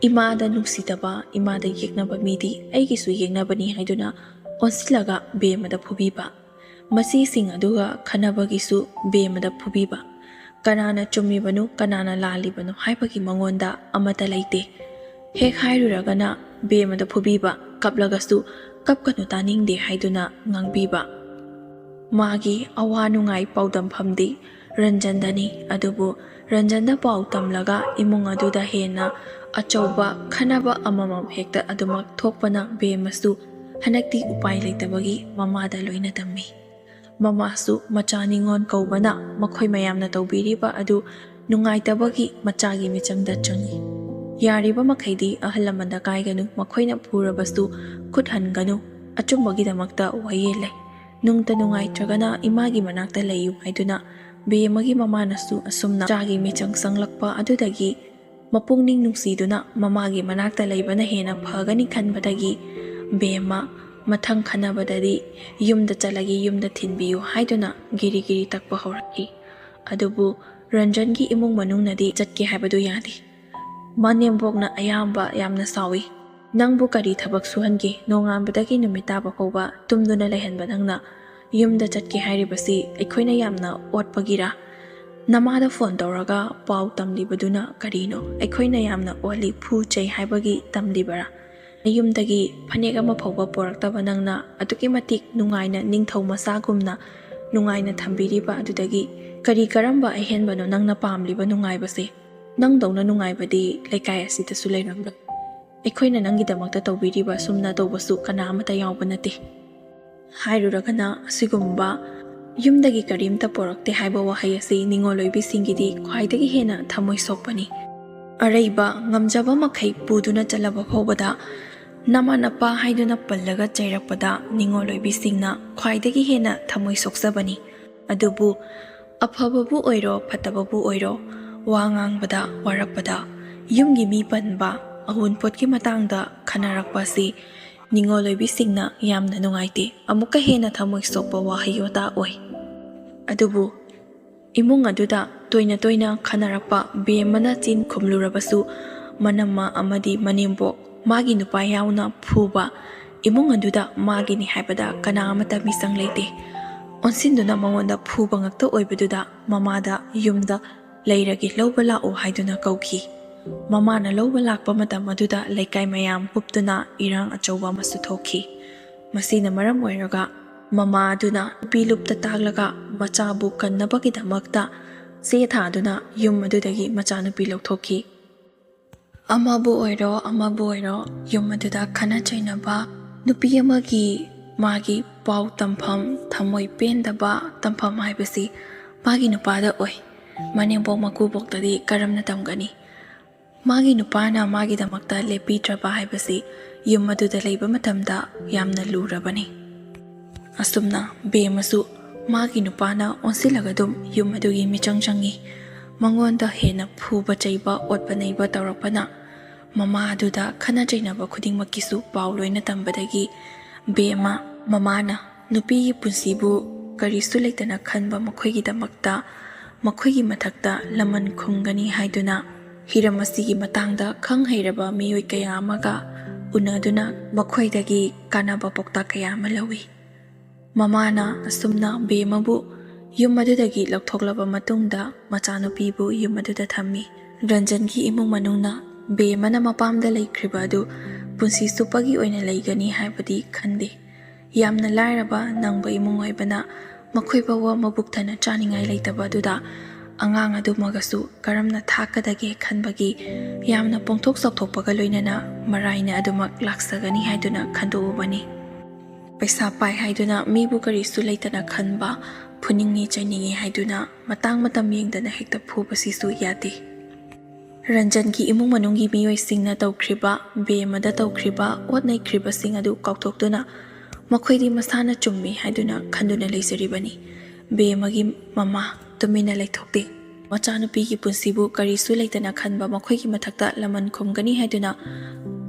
ꯏꯃꯥꯗ ꯅꯨꯡꯁꯤꯗꯕ, ꯏꯃꯥꯗ ꯌꯦꯛꯅꯕ ꯃꯤꯗꯤ ꯑꯩꯒꯤꯁꯨ ꯌꯦꯛꯅꯕꯅꯤ ꯍꯥꯏꯗꯨꯅ ꯑꯣꯟꯁꯤꯜꯂꯒ ꯕꯦꯝꯃꯗ ꯐꯨꯕꯤꯕ꯫ ꯃꯆꯦꯁꯤꯡ ꯑꯗꯨꯒ ꯈꯟꯅꯕꯒꯤꯁꯨ ꯕꯦꯝꯃꯗ ꯐꯨꯕꯤꯕ꯫ ꯀꯅꯥꯅ ꯆꯨꯝꯃꯤꯕꯅꯣ, ꯀꯅꯥꯅ ꯂꯥꯜꯂꯤꯕꯅꯣ ꯍꯥꯏꯕꯒꯤ ꯃꯉꯣꯟꯗ ꯑꯃꯠꯇ ꯂꯩꯇꯦ꯫ ꯍꯦꯛ ꯍꯥꯏꯔꯨꯔꯒꯅ ꯕꯦꯝꯃꯗ ꯐꯨꯕꯤꯕ, ꯀꯞꯂꯒꯁꯨ "ꯀꯞꯀꯅꯨ, ꯇꯥꯅꯤꯡꯗꯦ" ꯍꯥꯏꯗꯨꯅ ꯉꯥꯡꯕꯤꯕ꯫ ꯃꯥꯒꯤ ꯑꯋꯥ ꯅꯨꯡꯉꯥꯏ ꯄꯥꯎꯗꯝꯐꯝꯗꯤ ꯔꯟꯖꯟꯗꯅꯤ꯫ ꯑꯗꯨꯕꯨ ꯔꯟꯖꯟꯗ ꯄꯥꯎ ꯇꯝꯂꯒ ꯏꯃꯨꯡ ꯑꯗꯨꯗ ꯍꯦꯟꯅ ꯑꯆꯧꯕ ꯈꯟꯅꯕ ꯑꯃꯃꯝ ꯍꯦꯛꯇ ꯑꯗꯨꯃꯛ ꯊꯣꯛꯄꯅ ꯕꯦꯝꯃꯁꯨ ꯍꯟꯗꯛꯇꯤ ꯎꯄꯥꯏ ꯂꯩꯇꯕꯒꯤ ꯃꯃꯥꯗ ꯂꯣꯏꯅ ꯇꯝꯃꯤ꯫ ꯃꯃꯥꯁꯨ ꯃꯆꯥ ꯅꯤꯉꯣꯜ ꯀꯧꯕꯅ ꯃꯈꯣꯏ ꯃꯌꯥꯝꯅ ꯇꯧꯕꯤꯔꯤꯕ ꯑꯗꯨ ꯅꯨꯡꯉꯥꯏꯇꯕꯒꯤ ꯃꯆꯥꯒꯤ ꯃꯤꯆꯪꯗ ꯆꯪꯏ꯫ ꯌꯥꯔꯤꯕ ꯃꯈꯩꯗꯤ ꯑꯍꯜ ꯂꯃꯟꯗ ꯀꯥꯏꯒꯅꯨ, ꯃꯈꯣꯏꯅ ꯐꯨꯔꯕꯁꯨ ꯈꯨꯠ ꯍꯟꯒꯅꯨ, ꯑꯆꯨꯝꯕꯒꯤꯗꯃꯛꯇ ꯋꯥꯌꯦꯜ ꯂꯩ꯫ ꯅꯨꯡꯇ ꯅꯨꯡꯉꯥꯏꯇ꯭ꯔꯒꯅ ꯏꯃꯥꯒꯤ ꯃꯅꯥꯛꯇ ꯂꯩꯌꯨ ꯍꯥꯏꯗꯨꯅ ꯕꯦꯝꯃꯒꯤ ꯃꯃꯥꯅꯁꯨ ꯑꯁꯨꯝꯅ ꯃꯆꯥꯒꯤ ꯃꯤꯆꯪ ꯆꯪꯂꯛꯄ ꯑꯗꯨꯗꯒꯤ ꯃꯄꯨꯛꯅꯤꯡ ꯅꯨꯡꯁꯤꯗꯨꯅ ꯃꯃꯥꯒꯤ ꯃꯅꯥꯛꯇ ꯂꯩꯕꯅ ꯍꯦꯟꯅ ꯐꯒꯅꯤ ꯈꯟꯕꯗꯒꯤ ꯕꯦꯝꯃ ꯃꯊꯪ ꯈꯟꯅꯕꯗꯗꯤ ꯌꯨꯝꯗ ꯆꯠꯂꯒꯦ, ꯌꯨꯝꯗ ꯊꯤꯟꯕꯤꯌꯨ ꯍꯥꯏꯗꯨꯅ ꯒꯤꯔꯤ ꯒꯤꯔꯤ ꯇꯛꯄ ꯍꯧꯔꯛꯏ꯫ ꯑꯗꯨꯕꯨ ꯔꯟꯖꯟꯒꯤ ꯏꯃꯨꯡ ꯃꯅꯨꯡꯅꯗꯤ ꯆꯠꯀꯦ ꯍꯥꯏꯕꯗꯨ ꯌꯥꯗꯦ꯫ ꯃꯅꯦꯝꯕꯣꯛꯅ ꯑꯌꯥꯝꯕ ꯌꯥꯝꯅ ꯁꯥꯎꯏ꯫ "ꯅꯪꯕꯨ ꯀꯔꯤ ꯊꯕꯛ ꯁꯨꯍꯟꯒꯦ? ꯅꯣꯡꯉꯥꯟꯕꯗꯒꯤ ꯅꯨꯃꯤꯠ ꯇꯥꯕ ꯐꯥꯎꯕ ꯇꯨꯝꯗꯨꯅ ꯂꯩꯍꯟꯕ ꯅꯪꯅ ꯌꯨꯝꯗ ꯆꯠꯀꯦ ꯍꯥꯏꯔꯤꯕꯁꯤ ꯑꯩꯈꯣꯏꯅ ꯌꯥꯝꯅ ꯑꯣꯠꯄꯒꯤꯔꯥ? ꯅꯃꯥꯗ ꯐꯣꯟ ꯇꯧꯔꯒ ꯄꯥꯎ ꯇꯝꯂꯤꯕꯗꯨꯅ ꯀꯔꯤꯅꯣ? ꯑꯩꯈꯣꯏꯅ ꯌꯥꯝꯅ ꯑꯣꯠꯂꯤ, ꯐꯨ ꯆꯩ ꯍꯥꯏꯕꯒꯤ ꯇꯝꯂꯤꯕꯔꯥ? ꯌꯨꯝꯗꯒꯤ ꯐꯅꯦꯛ ꯑꯃ ꯐꯥꯎꯕ ꯄꯣꯔꯛꯇꯕ ꯅꯪꯅ ꯑꯗꯨꯛꯀꯤ ꯃꯇꯤꯛ ꯅꯨꯡꯉꯥꯏꯅ, ꯅꯤꯡꯊꯧ ꯃꯆꯥꯒꯨꯝꯅ ꯅꯨꯡꯉꯥꯏꯅ ꯊꯝꯕꯤꯔꯤꯕ ꯑꯗꯨꯗꯒꯤ ꯀꯔꯤ ꯀꯔꯝꯕ ꯑꯍꯦꯟꯕꯅꯣ ꯅꯪꯅ ꯄꯥꯝꯂꯤꯕ ꯅꯨꯡꯉꯥꯏꯕꯁꯦ? ꯅꯪꯗꯧꯅ ꯅꯨꯡꯉꯥꯏꯕꯗꯤ ꯂꯩꯀꯥꯏ ꯑꯁꯤꯗꯁꯨ ꯂꯩꯔꯝꯂꯣꯏ꯫ ꯑꯩꯈꯣꯏꯅ ꯅꯪꯒꯤꯗꯃꯛꯇ ꯇꯧꯕꯤꯔꯤꯕ ꯑꯁꯨꯝꯅ ꯇꯧꯕꯁꯨ ꯀꯅꯥ ꯑꯃꯠꯇ ꯌꯥꯎꯕ ꯅꯠꯇꯦ꯫ ꯍꯥꯏꯔꯨꯔꯒꯅ ꯑꯁꯤꯒꯨꯝꯕ ꯌꯨꯝꯗꯒꯤ ꯀꯔꯤꯝꯇ ꯄꯣꯔꯛꯇꯦ ꯍꯥꯏꯕ ꯋꯥꯍꯩ ꯑꯁꯤ ꯅꯤꯉꯣꯜ ꯑꯣꯏꯕꯤꯁꯤꯡꯒꯤꯗꯤ ꯈ꯭ꯋꯥꯏꯗꯒꯤ ꯍꯦꯟꯅ ꯊꯃꯣꯏ ꯁꯣꯛꯄꯅꯤ꯫ ꯑꯔꯩꯕ ꯉꯝꯖꯕ ꯃꯈꯩ ꯄꯨꯗꯨꯅ ꯆꯠꯂꯕ ꯐꯥꯎꯕꯗ ꯅꯃꯥ ꯅꯄꯥ ꯍꯥꯏꯗꯨꯅ ꯄꯜꯂꯒ ꯆꯩꯔꯛꯄꯗ ꯅꯤꯉꯣꯜ ꯑꯣꯏꯕꯤꯁꯤꯡꯅ ꯈ꯭ꯋꯥꯏꯗꯒꯤ ꯍꯦꯟꯅ ꯊꯃꯣꯏ ꯁꯣꯛꯆꯕꯅꯤ꯫ ꯑꯗꯨꯕꯨ ꯑꯐꯕꯕꯨ ꯑꯣꯏꯔꯣ, ꯐꯠꯇꯕꯕꯨ ꯑꯣꯏꯔꯣ, ꯋꯥ ꯉꯥꯡꯕꯗ ꯋꯥꯔꯛꯄꯗ ꯌꯨꯝꯒꯤ ꯃꯤ ꯄꯟꯕ, ꯑꯋꯨꯟꯄꯣꯠꯀꯤ ꯃꯇꯥꯡꯗ ꯈꯟꯅꯔꯛꯄ ꯑꯁꯤ ꯅꯤꯉꯣꯜ ꯑꯣꯏꯕꯤꯁꯤꯡꯅ ꯌꯥꯝꯅ ꯅꯨꯡꯉꯥꯏꯇꯦ꯫ ꯑꯃꯨꯛꯀ ꯍꯦꯟꯅ ꯊꯃꯣꯏ ꯁꯣꯛꯄ ꯋꯥꯍꯩ ꯋꯥꯇꯥ ꯑꯣꯏ꯫ ꯑꯗꯨꯕꯨ ꯏꯃꯨꯡ ꯑꯗꯨꯗ ꯇꯣꯏꯅ ꯇꯣꯏꯅ ꯈꯟꯅꯔꯛꯄ ꯕꯦꯝꯃꯅ ꯆꯤꯟ ꯈꯨꯝꯂꯨꯔꯕꯁꯨ ꯃꯅꯝꯃ ꯑꯃꯗꯤ ꯃꯅꯦꯝꯕꯣꯛ, ꯃꯥꯒꯤ ꯅꯨꯄꯥ ꯌꯥꯎꯅ ꯐꯨꯕ ꯏꯃꯨꯡ ꯑꯗꯨꯗ ꯃꯥꯒꯤꯅꯤ ꯍꯥꯏꯕꯗ ꯀꯅꯥ ꯑꯃꯠꯇ ꯃꯤꯆꯪ ꯂꯩꯇꯦ꯫ ꯑꯣꯟꯁꯤꯟꯗꯨꯅ ꯃꯉꯣꯟꯗ ꯐꯨꯕ ꯉꯛꯇ ꯑꯣꯏꯕꯗꯨꯗ ꯃꯃꯥꯗ ꯌꯨꯝꯗ ꯂꯩꯔꯒꯦ, ꯂꯧꯕ ꯂꯥꯛꯎ ꯍꯥꯏꯗꯨꯅ ꯀꯧꯈꯤ꯫ ꯃꯃꯥꯅ ꯂꯧꯕ ꯂꯥꯛꯄ ꯃꯇꯝ ꯑꯗꯨꯗ ꯂꯩꯀꯥꯏ ꯃꯌꯥꯝ ꯍꯨꯞꯇꯨꯅ ꯏꯔꯥꯡ ꯑꯆꯧꯕ ꯑꯃꯁꯨ ꯊꯣꯛꯈꯤ꯫ ꯃꯁꯤꯅ ꯃꯔꯝ ꯑꯣꯏꯔꯒ ꯃꯃꯥ ꯑꯗꯨꯅ ꯅꯨꯄꯤ ꯂꯨꯞꯇ ꯇꯥꯛꯂꯒ ꯃꯆꯥꯕꯨ ꯀꯟꯅꯕꯒꯤꯗꯃꯛꯇ ꯆꯦ ꯊꯥꯗꯨꯅ ꯌꯨꯝ ꯑꯗꯨꯗꯒꯤ ꯃꯆꯥꯅꯨꯄꯤ ꯂꯧꯊꯣꯛꯈꯤ꯫ ꯑꯃꯕꯨ ꯑꯣꯏꯔꯣ, ꯑꯃꯕꯨ ꯑꯣꯏꯔꯣ, ꯌꯨꯝ ꯑꯗꯨꯗ ꯈꯠꯅ ꯆꯩꯅꯕ, ꯅꯨꯄꯤ ꯑꯃꯒꯤ ꯃꯥꯒꯤ ꯄꯥꯎ ꯇꯝꯐꯝ, ꯊꯃꯣꯏ ꯄꯦꯟꯗꯕ ꯇꯝꯐꯝ ꯍꯥꯏꯕꯁꯤ ꯃꯥꯒꯤ ꯅꯨꯄꯥꯗ ꯑꯣꯏ꯫ ꯃꯅꯦꯝꯕꯣꯛ ꯃꯀꯨꯕꯣꯛꯇꯗꯤ ꯀꯔꯝꯅ ꯇꯝꯒꯅꯤ? ꯃꯥꯒꯤ ꯅꯨꯄꯥꯅ ꯃꯥꯒꯤꯗꯃꯛꯇ ꯂꯦꯞꯄꯤꯗ꯭ꯔꯕ ꯍꯥꯏꯕꯁꯤ ꯌꯨꯝ ꯑꯗꯨꯗ ꯂꯩꯕ ꯃꯇꯝꯗ ꯌꯥꯝꯅ ꯂꯨꯔꯕꯅꯤ꯫ ꯑꯁꯨꯝꯅ ꯕꯦꯝꯃꯁꯨ ꯃꯥꯒꯤ ꯅꯨꯄꯥꯅ ꯑꯣꯟꯁꯤꯜꯂꯒ ꯑꯗꯨꯝ ꯌꯨꯝ ꯑꯗꯨꯒꯤ ꯃꯤꯆꯪ ꯆꯪꯉꯤ꯫ ꯃꯉꯣꯟꯗ ꯍꯦꯟꯅ ꯐꯨꯕ ꯆꯩꯕ, ꯑꯣꯠꯄ ꯅꯩꯕ ꯇꯧꯔꯛꯄꯅ ꯃꯃꯥ ꯑꯗꯨꯗ ꯈꯠꯅ ꯆꯩꯅꯕ ꯈꯨꯗꯤꯡꯃꯛꯀꯤꯁꯨ ꯄꯥꯎ ꯂꯣꯏꯅ ꯇꯝꯕꯗꯒꯤ ꯕꯦꯝꯃ ꯃꯃꯥꯅ ꯅꯨꯄꯤꯒꯤ ꯄꯨꯟꯁꯤꯕꯨ ꯀꯔꯤꯁꯨ ꯂꯩꯇꯅ ꯈꯟꯕ ꯃꯈꯣꯏꯒꯤꯗꯃꯛꯇ ꯃꯈꯣꯏꯒꯤ ꯃꯊꯛꯇ ꯂꯃꯟ ꯈꯨꯝꯒꯅꯤ ꯍꯥꯏꯗꯨꯅ ꯍꯤꯔꯝ ꯑꯁꯤꯒꯤ ꯃꯇꯥꯡꯗ ꯈꯪ ꯍꯩꯔꯕ ꯃꯤꯑꯣꯏ ꯀꯌꯥ ꯑꯃꯒ ꯎꯅꯗꯨꯅ ꯃꯈꯣꯏꯗꯒꯤ ꯀꯥꯟꯅꯕ ꯄꯥꯎꯇꯥꯛ ꯀꯌꯥ ꯑꯃ ꯂꯧꯏ꯫ ꯃꯃꯥꯅ ꯑꯁꯨꯝꯅ ꯕꯦꯝꯃꯕꯨ ꯌꯨꯝ ꯑꯗꯨꯗꯒꯤ ꯂꯧꯊꯣꯛꯂꯕ ꯃꯇꯨꯡꯗ ꯃꯆꯥꯅꯨꯄꯤꯕꯨ ꯌꯨꯝ ꯑꯗꯨꯗ ꯊꯝꯃꯤ꯫ ꯔꯟꯖꯟꯒꯤ ꯏꯃꯨꯡ ꯃꯅꯨꯡꯅ ꯕꯦꯝꯃꯅ ꯃꯄꯥꯝꯗ ꯂꯩꯈ꯭ꯔꯤꯕ ꯑꯗꯨ ꯄꯨꯟꯁꯤ ꯆꯨꯞꯄꯒꯤ ꯑꯣꯏꯅ ꯂꯩꯒꯅꯤ ꯍꯥꯏꯕꯗꯤ ꯈꯟꯗꯦ꯫ ꯌꯥꯝꯅ ꯂꯥꯏꯔꯕ ꯅꯪꯕ ꯏꯃꯨꯡ ꯑꯣꯏꯕꯅ ꯃꯈꯣꯏ ꯐꯥꯎꯕ ꯃꯕꯨꯛ ꯊꯟꯅ ꯆꯥꯅꯤꯡꯉꯥꯏ ꯂꯩꯇꯕ ꯑꯗꯨꯗ ꯑꯉꯥꯡ ꯑꯗꯨꯃꯒꯁꯨ ꯀꯔꯝꯅ ꯊꯥꯛꯀꯗꯒꯦ ꯈꯟꯕꯒꯤ ꯌꯥꯝꯅ ꯄꯣꯡꯊꯣꯛ ꯆꯥꯎꯊꯣꯛꯄꯒ ꯂꯣꯏꯅꯅ ꯃꯔꯥꯏꯅ ꯑꯗꯨꯃꯛ ꯂꯥꯛꯆꯒꯅꯤ ꯍꯥꯏꯗꯨꯅ ꯈꯟꯗꯣꯛꯎꯕꯅꯤ꯫ ꯄꯩꯁꯥ ꯄꯥꯏ ꯍꯥꯏꯗꯨꯅ ꯃꯤꯕꯨ ꯀꯔꯤꯁꯨ ꯂꯩꯇꯅ ꯈꯟꯕ, ꯐꯨꯅꯤꯡꯉꯤ ꯆꯩꯅꯤꯡꯉꯤ ꯍꯥꯏꯗꯨꯅ ꯃꯇꯥꯡ ꯃꯇꯝ ꯌꯦꯡꯗꯅ ꯍꯦꯛꯇ ꯐꯨꯕꯁꯤꯁꯨ ꯌꯥꯗꯦ꯫ ꯔꯟꯖꯟꯒꯤ ꯏꯃꯨꯡ ꯃꯅꯨꯡꯒꯤ ꯃꯤꯑꯣꯏꯁꯤꯡꯅ ꯇꯧꯈ꯭ꯔꯤꯕ, ꯕꯦꯝꯃꯗ ꯇꯧꯈ꯭ꯔꯤꯕ, ꯑꯣꯠ ꯅꯩꯈ꯭ꯔꯤꯕꯁꯤꯡ ꯑꯗꯨ ꯀꯥꯎꯊꯣꯛꯇꯨꯅ ꯃꯈꯣꯏꯗꯤ ꯃꯁꯥꯅ ꯆꯨꯝꯃꯤ ꯍꯥꯏꯗꯨꯅ ꯈꯟꯗꯨꯅ ꯂꯩꯖꯔꯤꯕꯅꯤ꯫ ꯕꯦꯝꯃꯒꯤ ꯃꯃꯥ ꯇꯨꯃꯤꯟꯅ ꯂꯩꯊꯣꯛꯇꯦ꯫ ꯃꯆꯥꯅꯨꯄꯤꯒꯤ ꯄꯨꯟꯁꯤꯕꯨ ꯀꯔꯤꯁꯨ ꯂꯩꯇꯅ ꯈꯟꯕ ꯃꯈꯣꯏꯒꯤ ꯃꯊꯛꯇ ꯂꯃꯟ ꯈꯨꯝꯒꯅꯤ ꯍꯥꯏꯗꯨꯅ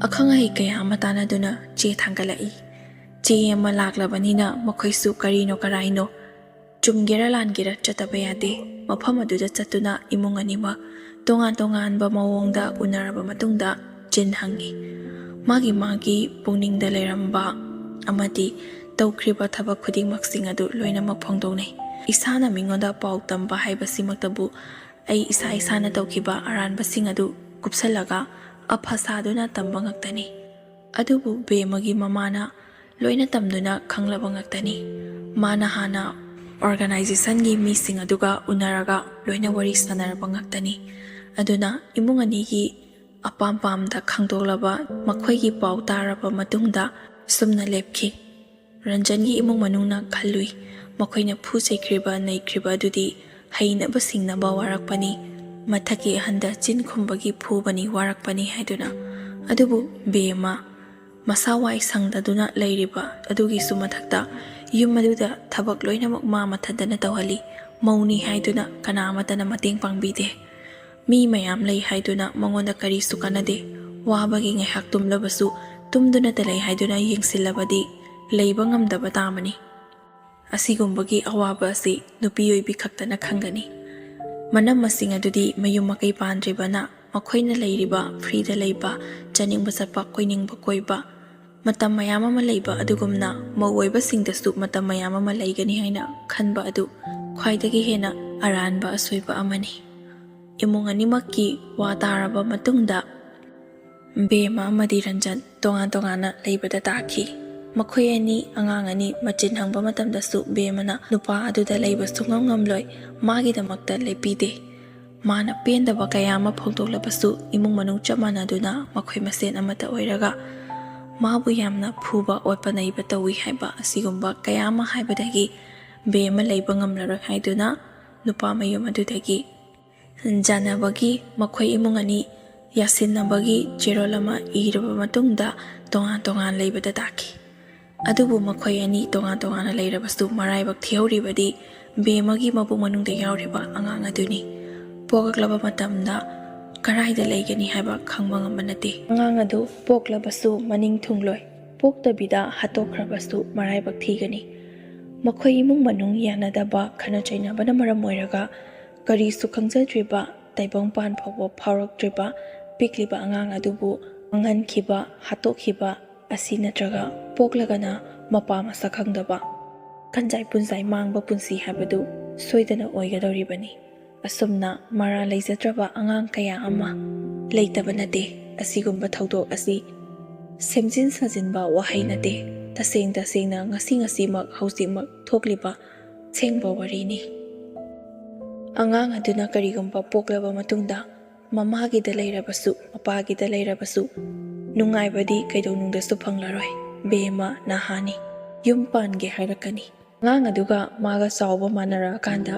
ꯑꯈꯪ ꯑꯍꯩ ꯀꯌꯥ ꯑꯃ ꯇꯥꯟꯅꯗꯨꯅ ꯆꯦ ꯊꯥꯡꯒꯠꯂꯛꯏ꯫ ꯆꯦ ꯑꯃ ꯂꯥꯛꯂꯕꯅꯤꯅ ꯃꯈꯣꯏꯁꯨ ꯀꯔꯤꯅꯣ ꯀꯔꯥꯏꯅꯣ, ꯆꯨꯝꯒꯦꯔꯥ ꯂꯥꯟꯒꯦꯔꯥ ꯆꯠꯇꯕ ꯌꯥꯗꯦ꯫ ꯃꯐꯝ ꯑꯗꯨꯗ ꯆꯠꯇꯨꯅ ꯏꯃꯨꯡ ꯑꯅꯤꯃꯛ ꯇꯣꯉꯥꯟ ꯇꯣꯉꯥꯟꯕ ꯃꯑꯣꯡꯗ ꯎꯅꯔꯕ ꯃꯇꯨꯡꯗ ꯖꯤꯟ ꯍꯪꯉꯤ꯫ ꯃꯥꯒꯤ ꯃꯥꯒꯤ ꯄꯨꯛꯅꯤꯡꯗ ꯂꯩꯔꯝꯕ ꯑꯃꯗꯤ ꯇꯧꯈ꯭ꯔꯤꯕ ꯊꯕꯛ ꯈꯨꯗꯤꯡꯃꯛꯁꯤꯡ ꯑꯗꯨ ꯂꯣꯏꯅꯃꯛ ꯐꯣꯡꯗꯣꯛꯅꯩ꯫ ꯏꯁꯥꯅ ꯃꯤꯉꯣꯟꯗ ꯄꯥꯎ ꯇꯝꯕ ꯍꯥꯏꯕꯁꯤꯃꯛꯇꯕꯨ ꯑꯩ ꯏꯁꯥ ꯏꯁꯥꯅ ꯇꯧꯈꯤꯕ ꯑꯔꯥꯟꯕꯁꯤꯡ ꯑꯗꯨ ꯀꯨꯞꯁꯜꯂꯒ ꯑꯐ ꯁꯥꯗꯨꯅ ꯇꯝꯕ ꯉꯥꯛꯇꯅꯤ꯫ ꯑꯗꯨꯕꯨ ꯕꯦꯝꯃꯒꯤ ꯃꯃꯥꯅ ꯂꯣꯏꯅ ꯇꯝꯗꯨꯅ ꯈꯪꯂꯕ ꯉꯥꯛꯇꯅꯤ꯫ ꯃꯥꯅ ꯍꯥꯟꯅ ꯑꯣꯔꯒꯅꯥꯏꯖꯦꯁꯟꯒꯤ ꯃꯤꯁꯤꯡ ꯑꯗꯨꯒ ꯎꯅꯔꯒ ꯂꯣꯏꯅ ꯋꯥꯔꯤ ꯁꯥꯟꯅꯔꯕ ꯉꯥꯛꯇꯅꯤ꯫ ꯑꯗꯨꯅ ꯏꯃꯨꯡ ꯑꯅꯤꯒꯤ ꯑꯄꯥꯝ ꯄꯥꯝꯗ ꯈꯪꯗꯣꯛꯂꯕ ꯃꯈꯣꯏꯒꯤ ꯄꯥꯎ ꯇꯥꯔꯕ ꯃꯇꯨꯡꯗ ꯁꯨꯝꯅ ꯂꯦꯞꯈꯤ꯫ ꯔꯟꯖꯟꯒꯤ ꯏꯃꯨꯡ ꯃꯅꯨꯡꯅ ꯈꯜꯂꯨꯏ, ꯃꯈꯣꯏꯅ ꯐꯨ ꯆꯩꯈ꯭ꯔꯤꯕ, ꯅꯩꯈ꯭ꯔꯤꯕ ꯑꯗꯨꯗꯤ ꯍꯩꯅꯕ ꯁꯤꯡꯅꯕ ꯋꯥꯔꯛꯄꯅꯤ, ꯃꯊꯛꯀꯤ ꯑꯍꯟꯗ ꯆꯤꯟ ꯈꯨꯝꯕꯒꯤ ꯐꯨꯕꯅꯤ, ꯋꯥꯔꯛꯄꯅꯤ ꯍꯥꯏꯗꯨꯅ꯫ ꯑꯗꯨꯕꯨ ꯕꯦꯝꯃ ꯃꯁꯥ ꯋꯥꯏ ꯁꯪꯗꯗꯨꯅ ꯂꯩꯔꯤꯕ ꯑꯗꯨꯒꯤꯁꯨ ꯃꯊꯛꯇ ꯌꯨꯝ ꯑꯗꯨꯗ ꯊꯕꯛ ꯂꯣꯏꯅꯃꯛ ꯃꯥ ꯃꯊꯟꯇꯅ ꯇꯧꯍꯜꯂꯤ꯫ ꯃꯧꯅꯤ ꯍꯥꯏꯗꯨꯅ ꯀꯅꯥ ꯑꯃꯠꯇꯅ ꯃꯇꯦꯡ ꯄꯥꯡꯕꯤꯗꯦ꯫ ꯃꯤ ꯃꯌꯥꯝ ꯂꯩ ꯍꯥꯏꯗꯨꯅ ꯃꯉꯣꯟꯗ ꯀꯔꯤꯁꯨ ꯀꯥꯟꯅꯗꯦ꯫ ꯋꯥꯕꯒꯤ ꯉꯥꯏꯍꯥꯛ ꯇꯨꯝꯂꯕꯁꯨ ꯇꯨꯝꯗꯨꯅꯇ ꯂꯩ ꯍꯥꯏꯗꯨꯅ ꯌꯦꯡꯁꯤꯜꯂꯕꯗꯤ ꯂꯩꯕ ꯉꯝꯗꯕ ꯇꯥꯕꯅꯤ꯫ ꯑꯁꯤꯒꯨꯝꯕꯒꯤ ꯑꯋꯥꯕ ꯑꯁꯤ ꯅꯨꯄꯤ ꯑꯣꯏꯕꯤ ꯈꯛꯇꯅ ꯈꯪꯒꯅꯤ꯫ ꯃꯅꯝꯃꯁꯤꯡ ꯑꯗꯨꯗꯤ ꯃꯌꯨꯝ ꯃꯀꯩ ꯄꯥꯟꯗ꯭ꯔꯤꯕꯅ ꯃꯈꯣꯏꯅ ꯂꯩꯔꯤꯕ ꯐ꯭ꯔꯤꯗ ꯂꯩꯕ, ꯆꯥꯅꯤꯡꯕ ꯆꯠꯄ, ꯀꯣꯏꯅꯤꯡꯕ ꯀꯣꯏꯕ, ꯃꯇꯝ ꯃꯌꯥꯝ ꯑꯃ ꯂꯩꯕ ꯑꯗꯨꯒꯨꯝꯅ ꯃꯧ ꯑꯣꯏꯕꯁꯤꯡꯗꯁꯨ ꯃꯇꯝ ꯃꯌꯥꯝ ꯑꯃ ꯂꯩꯒꯅꯤ ꯍꯥꯏꯅ ꯈꯟꯕ ꯑꯗꯨ ꯈ꯭ꯋꯥꯏꯗꯒꯤ ꯍꯦꯟꯅ ꯑꯔꯥꯟꯕ ꯑꯁꯣꯏꯕ ꯑꯃꯅꯤ꯫ ꯏꯃꯨꯡ ꯑꯅꯤꯃꯛꯀꯤ ꯋꯥ ꯇꯥꯔꯕ ꯃꯇꯨꯡꯗ ꯕꯦꯝꯃ ꯑꯃꯗꯤ ꯔꯟꯖꯟ ꯇꯣꯉꯥꯟ ꯇꯣꯉꯥꯟꯅ ꯂꯩꯕꯗ ꯇꯥꯈꯤ꯫ ꯃꯈꯣꯏ ꯑꯅꯤ, ꯑꯉꯥꯡ ꯑꯅꯤ ꯃꯆꯤꯟ ꯍꯪꯕ ꯃꯇꯝꯗꯁꯨ ꯕꯦꯝꯃꯅ ꯅꯨꯄꯥ ꯑꯗꯨꯗ ꯂꯩꯕ ꯁꯨꯡꯉꯝ ꯉꯝꯂꯣꯏ, ꯃꯥꯒꯤꯗꯃꯛꯇ ꯂꯦꯞꯄꯤꯗꯦ꯫ ꯃꯥꯅ ꯄꯦꯟꯗꯕ ꯀꯌꯥ ꯑꯃ ꯐꯣꯡꯗꯣꯛꯂꯕꯁꯨ ꯏꯃꯨꯡ ꯃꯅꯨꯡ ꯆꯞ ꯃꯥꯟꯅꯗꯨꯅ ꯃꯈꯣꯏ ꯃꯁꯦꯟ ꯑꯃꯠꯇ ꯑꯣꯏꯔꯒ ꯃꯥꯕꯨ ꯌꯥꯝꯅ ꯐꯨꯕ ꯑꯣꯠꯄ ꯅꯩꯕ ꯇꯧꯏ ꯍꯥꯏꯕ ꯑꯁꯤꯒꯨꯝꯕ ꯀꯌꯥ ꯑꯃ ꯍꯥꯏꯕꯗꯒꯤ ꯕꯦꯝꯃ ꯂꯩꯕ ꯉꯝꯂꯔꯣꯏ ꯍꯥꯏꯗꯨꯅ ꯅꯨꯄꯥ ꯃꯌꯨꯝ ꯑꯗꯨꯗꯒꯤ ꯖꯥꯅꯕꯒꯤ ꯃꯈꯣꯏ ꯏꯃꯨꯡ ꯑꯅꯤ ꯌꯥꯁꯤꯟꯅꯕꯒꯤ ꯆꯦꯔꯣꯜ ꯑꯃ ꯏꯔꯕ ꯃꯇꯨꯡꯗ ꯇꯣꯉꯥꯟ ꯇꯣꯉꯥꯟ ꯂꯩꯕꯗ ꯇꯥꯈꯤ꯫ ꯑꯗꯨꯕꯨ ꯃꯈꯣꯏ ꯑꯅꯤ ꯇꯣꯉꯥꯟ ꯇꯣꯉꯥꯟꯅ ꯂꯩꯔꯕꯁꯨ ꯃꯔꯥꯏꯕꯛ ꯊꯤꯍꯧꯔꯤꯕꯗꯤ ꯕꯦꯝꯃꯒꯤ ꯃꯕꯨꯛ ꯃꯅꯨꯡꯗ ꯌꯥꯎꯔꯤꯕ ꯑꯉꯥꯡ ꯑꯗꯨꯅꯤ꯫ ꯄꯣꯛꯂꯛꯂꯕ ꯃꯇꯝꯗ ꯀꯔꯥꯏꯗ ꯂꯩꯒꯅꯤ ꯍꯥꯏꯕ ꯈꯪꯕ ꯉꯝꯕ ꯅꯠꯇꯦ꯫ ꯑꯉꯥꯡ ꯑꯗꯨ ꯄꯣꯛꯂꯕꯁꯨ ꯃꯅꯤꯡ ꯊꯨꯡꯂꯣꯏ, ꯄꯣꯛꯇꯕꯤꯗ ꯍꯥꯠꯇꯣꯛꯈ꯭ꯔꯕꯁꯨ ꯃꯔꯥꯏꯕꯛ ꯊꯤꯒꯅꯤ꯫ ꯃꯈꯣꯏ ꯏꯃꯨꯡ ꯃꯅꯨꯡ ꯌꯥꯅꯗꯕ, ꯈꯠꯅ ꯆꯩꯅꯕꯅ ꯃꯔꯝ ꯑꯣꯏꯔꯒ ꯀꯔꯤꯁꯨ ꯈꯪꯖꯗ꯭ꯔꯤꯕ, ꯇꯥꯏꯕꯪ ꯄꯥꯟ ꯐꯥꯎꯕ ꯐꯥꯎꯔꯛꯇ꯭ꯔꯤꯕ ꯄꯤꯛꯂꯤꯕ ꯑꯉꯥꯡ ꯑꯗꯨꯕꯨ ꯃꯥꯡꯍꯟꯈꯤꯕ, ꯍꯥꯠꯇꯣꯛꯈꯤꯕ ꯑꯁꯤ ꯅꯠꯇ꯭ꯔꯒ ꯄꯣꯛꯂꯒꯅ ꯃꯄꯥ ꯃꯁꯛ ꯈꯪꯗꯕ, ꯀꯟꯖꯥꯏ ꯄꯨꯟꯖꯥꯏ ꯃꯥꯡꯕ ꯄꯨꯟꯁꯤ ꯍꯥꯏꯕꯗꯨ ꯁꯣꯏꯗꯅ ꯑꯣꯏꯒꯗꯧꯔꯤꯕꯅꯤ꯫ ꯑꯁꯨꯝꯅ ꯃꯔꯥ ꯂꯩꯖꯗ꯭ꯔꯕ ꯑꯉꯥꯡ ꯀꯌꯥ ꯑꯃ ꯂꯩꯇꯕ ꯅꯠꯇꯦ꯫ ꯑꯁꯤꯒꯨꯝꯕ ꯊꯧꯗꯣꯛ ꯑꯁꯤ ꯁꯦꯝꯖꯤꯟ ꯁꯥꯖꯤꯟꯕ ꯋꯥꯍꯩ ꯅꯠꯇꯦ꯫ ꯇꯁꯦꯡ ꯇꯁꯦꯡꯅ ꯉꯁꯤ ꯉꯁꯤꯃꯛ ꯍꯧꯖꯤꯛꯃꯛ ꯊꯣꯛꯂꯤꯕ ꯁꯦꯡꯕ ꯋꯥꯔꯤꯅꯤ꯫ ꯑꯉꯥꯡ ꯑꯗꯨꯅ ꯀꯔꯤꯒꯨꯝꯕ ꯄꯣꯛꯂꯕ ꯃꯇꯨꯡꯗ ꯃꯃꯥꯒꯤꯗ ꯂꯩꯔꯕꯁꯨ, ꯃꯄꯥꯒꯤꯗ ꯂꯩꯔꯕꯁꯨ, ꯅꯨꯡꯉꯥꯏꯕꯗꯤ ꯀꯩꯗꯧꯅꯨꯡꯗꯁꯨ ꯐꯪꯂꯔꯣꯏ꯫ ꯕꯦꯝꯃ ꯅꯍꯥꯅꯤ꯫ ꯌꯨꯝ ꯄꯥꯟꯒꯦ ꯍꯥꯏꯔꯛꯀꯅꯤ꯫ ꯑꯉꯥꯡ ꯑꯗꯨꯒ ꯃꯥꯒ ꯆꯥꯎꯕ ꯃꯥꯟꯅꯔꯛꯑꯀꯥꯟꯗ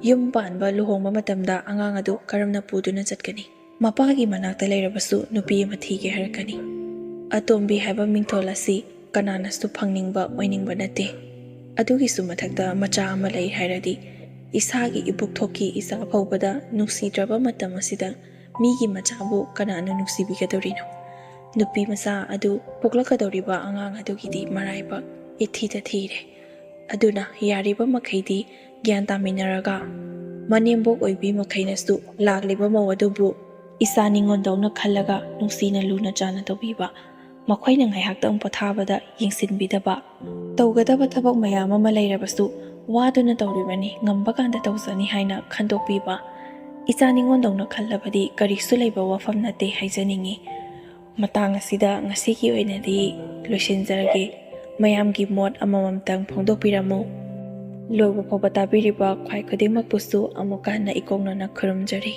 ꯌꯨꯝ ꯄꯥꯟꯕ, ꯂꯨꯍꯣꯡꯕ ꯃꯇꯝꯗ ꯑꯉꯥꯡ ꯑꯗꯨ ꯀꯔꯝꯅ ꯄꯨꯗꯨꯅ ꯆꯠꯀꯅꯤ? ꯃꯄꯥꯒꯤ ꯃꯅꯥꯛꯇ ꯂꯩꯔꯕꯁꯨ ꯅꯨꯄꯤ ꯑꯃ ꯊꯤꯒꯦ ꯍꯥꯏꯔꯛꯀꯅꯤ꯫ ꯑꯇꯣꯝꯕꯤ ꯍꯥꯏꯕ ꯃꯤꯡꯊꯣꯜ ꯑꯁꯤ ꯀꯅꯥꯅꯁꯨ ꯐꯪꯅꯤꯡꯕ, ꯑꯣꯏꯅꯤꯡꯕ ꯅꯠꯇꯦ꯫ ꯑꯗꯨꯒꯤꯁꯨ ꯃꯊꯛꯇ ꯃꯆꯥ ꯑꯃ ꯂꯩ ꯍꯥꯏꯔꯗꯤ ꯏꯁꯥꯒꯤ ꯏꯄꯨꯛ ꯊꯣꯛꯀꯤ ꯏꯆꯥ ꯐꯥꯎꯕꯗ ꯅꯨꯡꯁꯤꯗ꯭ꯔꯕ ꯃꯇꯝ ꯑꯁꯤꯗ ꯃꯤꯒꯤ ꯃꯆꯥꯕꯨ ꯀꯅꯥꯅ ꯅꯨꯡꯁꯤꯕꯤꯒꯗꯧꯔꯤꯅꯣ? ꯅꯨꯄꯤ ꯃꯆꯥ ꯑꯗꯨ ꯄꯣꯛꯂꯛꯀꯗꯧꯔꯤꯕ ꯑꯉꯥꯡ ꯑꯗꯨꯒꯤꯗꯤ ꯃꯔꯥꯏꯕꯛ ꯏꯊꯤꯗ ꯊꯤꯔꯦ꯫ ꯑꯗꯨꯅ ꯌꯥꯔꯤꯕ ꯃꯈꯩꯗꯤ ꯒ꯭ꯌꯥꯟ ꯇꯥꯃꯤꯟꯅꯔꯒ, ꯃꯅꯦꯝꯕꯣꯛ ꯑꯣꯏꯕꯤ ꯃꯈꯩꯅꯁꯨ ꯂꯥꯛꯂꯤꯕ ꯃꯧ ꯑꯗꯨꯕꯨ ꯏꯆꯥ ꯅꯤꯉꯣꯟꯗꯧꯅ ꯈꯜꯂꯒ ꯅꯨꯡꯁꯤꯅ ꯂꯨꯅ ꯆꯥꯟꯅ ꯇꯧꯕꯤꯕ, ꯃꯈꯣꯏꯅ ꯉꯥꯏꯍꯥꯛꯇꯪ ꯄꯣꯊꯥꯕꯗ ꯌꯦꯡꯁꯤꯟꯕꯤꯗꯕ, ꯇꯧꯒꯗꯕ ꯊꯕꯛ ꯃꯌꯥꯝ ꯑꯃ ꯂꯩꯔꯕꯁꯨ ꯋꯥꯗꯨꯅ ꯇꯧꯔꯤꯕꯅꯤ, ꯉꯝꯕ ꯀꯥꯟꯗ ꯇꯧꯖꯅꯤ ꯍꯥꯏꯅ ꯈꯟꯗꯣꯛꯄꯤꯕ, ꯏꯆꯥ ꯅꯤꯉꯣꯟꯗꯧꯅ ꯈꯜꯂꯕꯗꯤ ꯀꯔꯤꯁꯨ ꯂꯩꯕ ꯋꯥꯐꯝ ꯅꯠꯇꯦ ꯍꯥꯏꯖꯅꯤꯡꯏ꯫ ꯃꯇꯥꯡ ꯑꯁꯤꯗ ꯉꯁꯤꯒꯤ ꯑꯣꯏꯅꯗꯤ ꯂꯣꯏꯁꯤꯟꯖꯔꯒꯦ꯫ ꯃꯌꯥꯝꯒꯤ ꯃꯣꯠ ꯑꯃꯃꯝꯇꯪ ꯐꯣꯡꯗꯣꯛꯄꯤꯔꯝꯃꯨ꯫ ꯂꯣꯏꯕ ꯐꯥꯎꯕ ꯇꯥꯕꯤꯔꯤꯕ ꯈ꯭ꯋꯥꯏ ꯈꯨꯗꯤꯡꯃꯛꯄꯨꯁꯨ ꯑꯃꯨꯛꯀ ꯍꯟꯅ ꯏꯀꯣꯛꯅꯅ ꯈꯨꯔꯨꯝꯖꯔꯤ꯫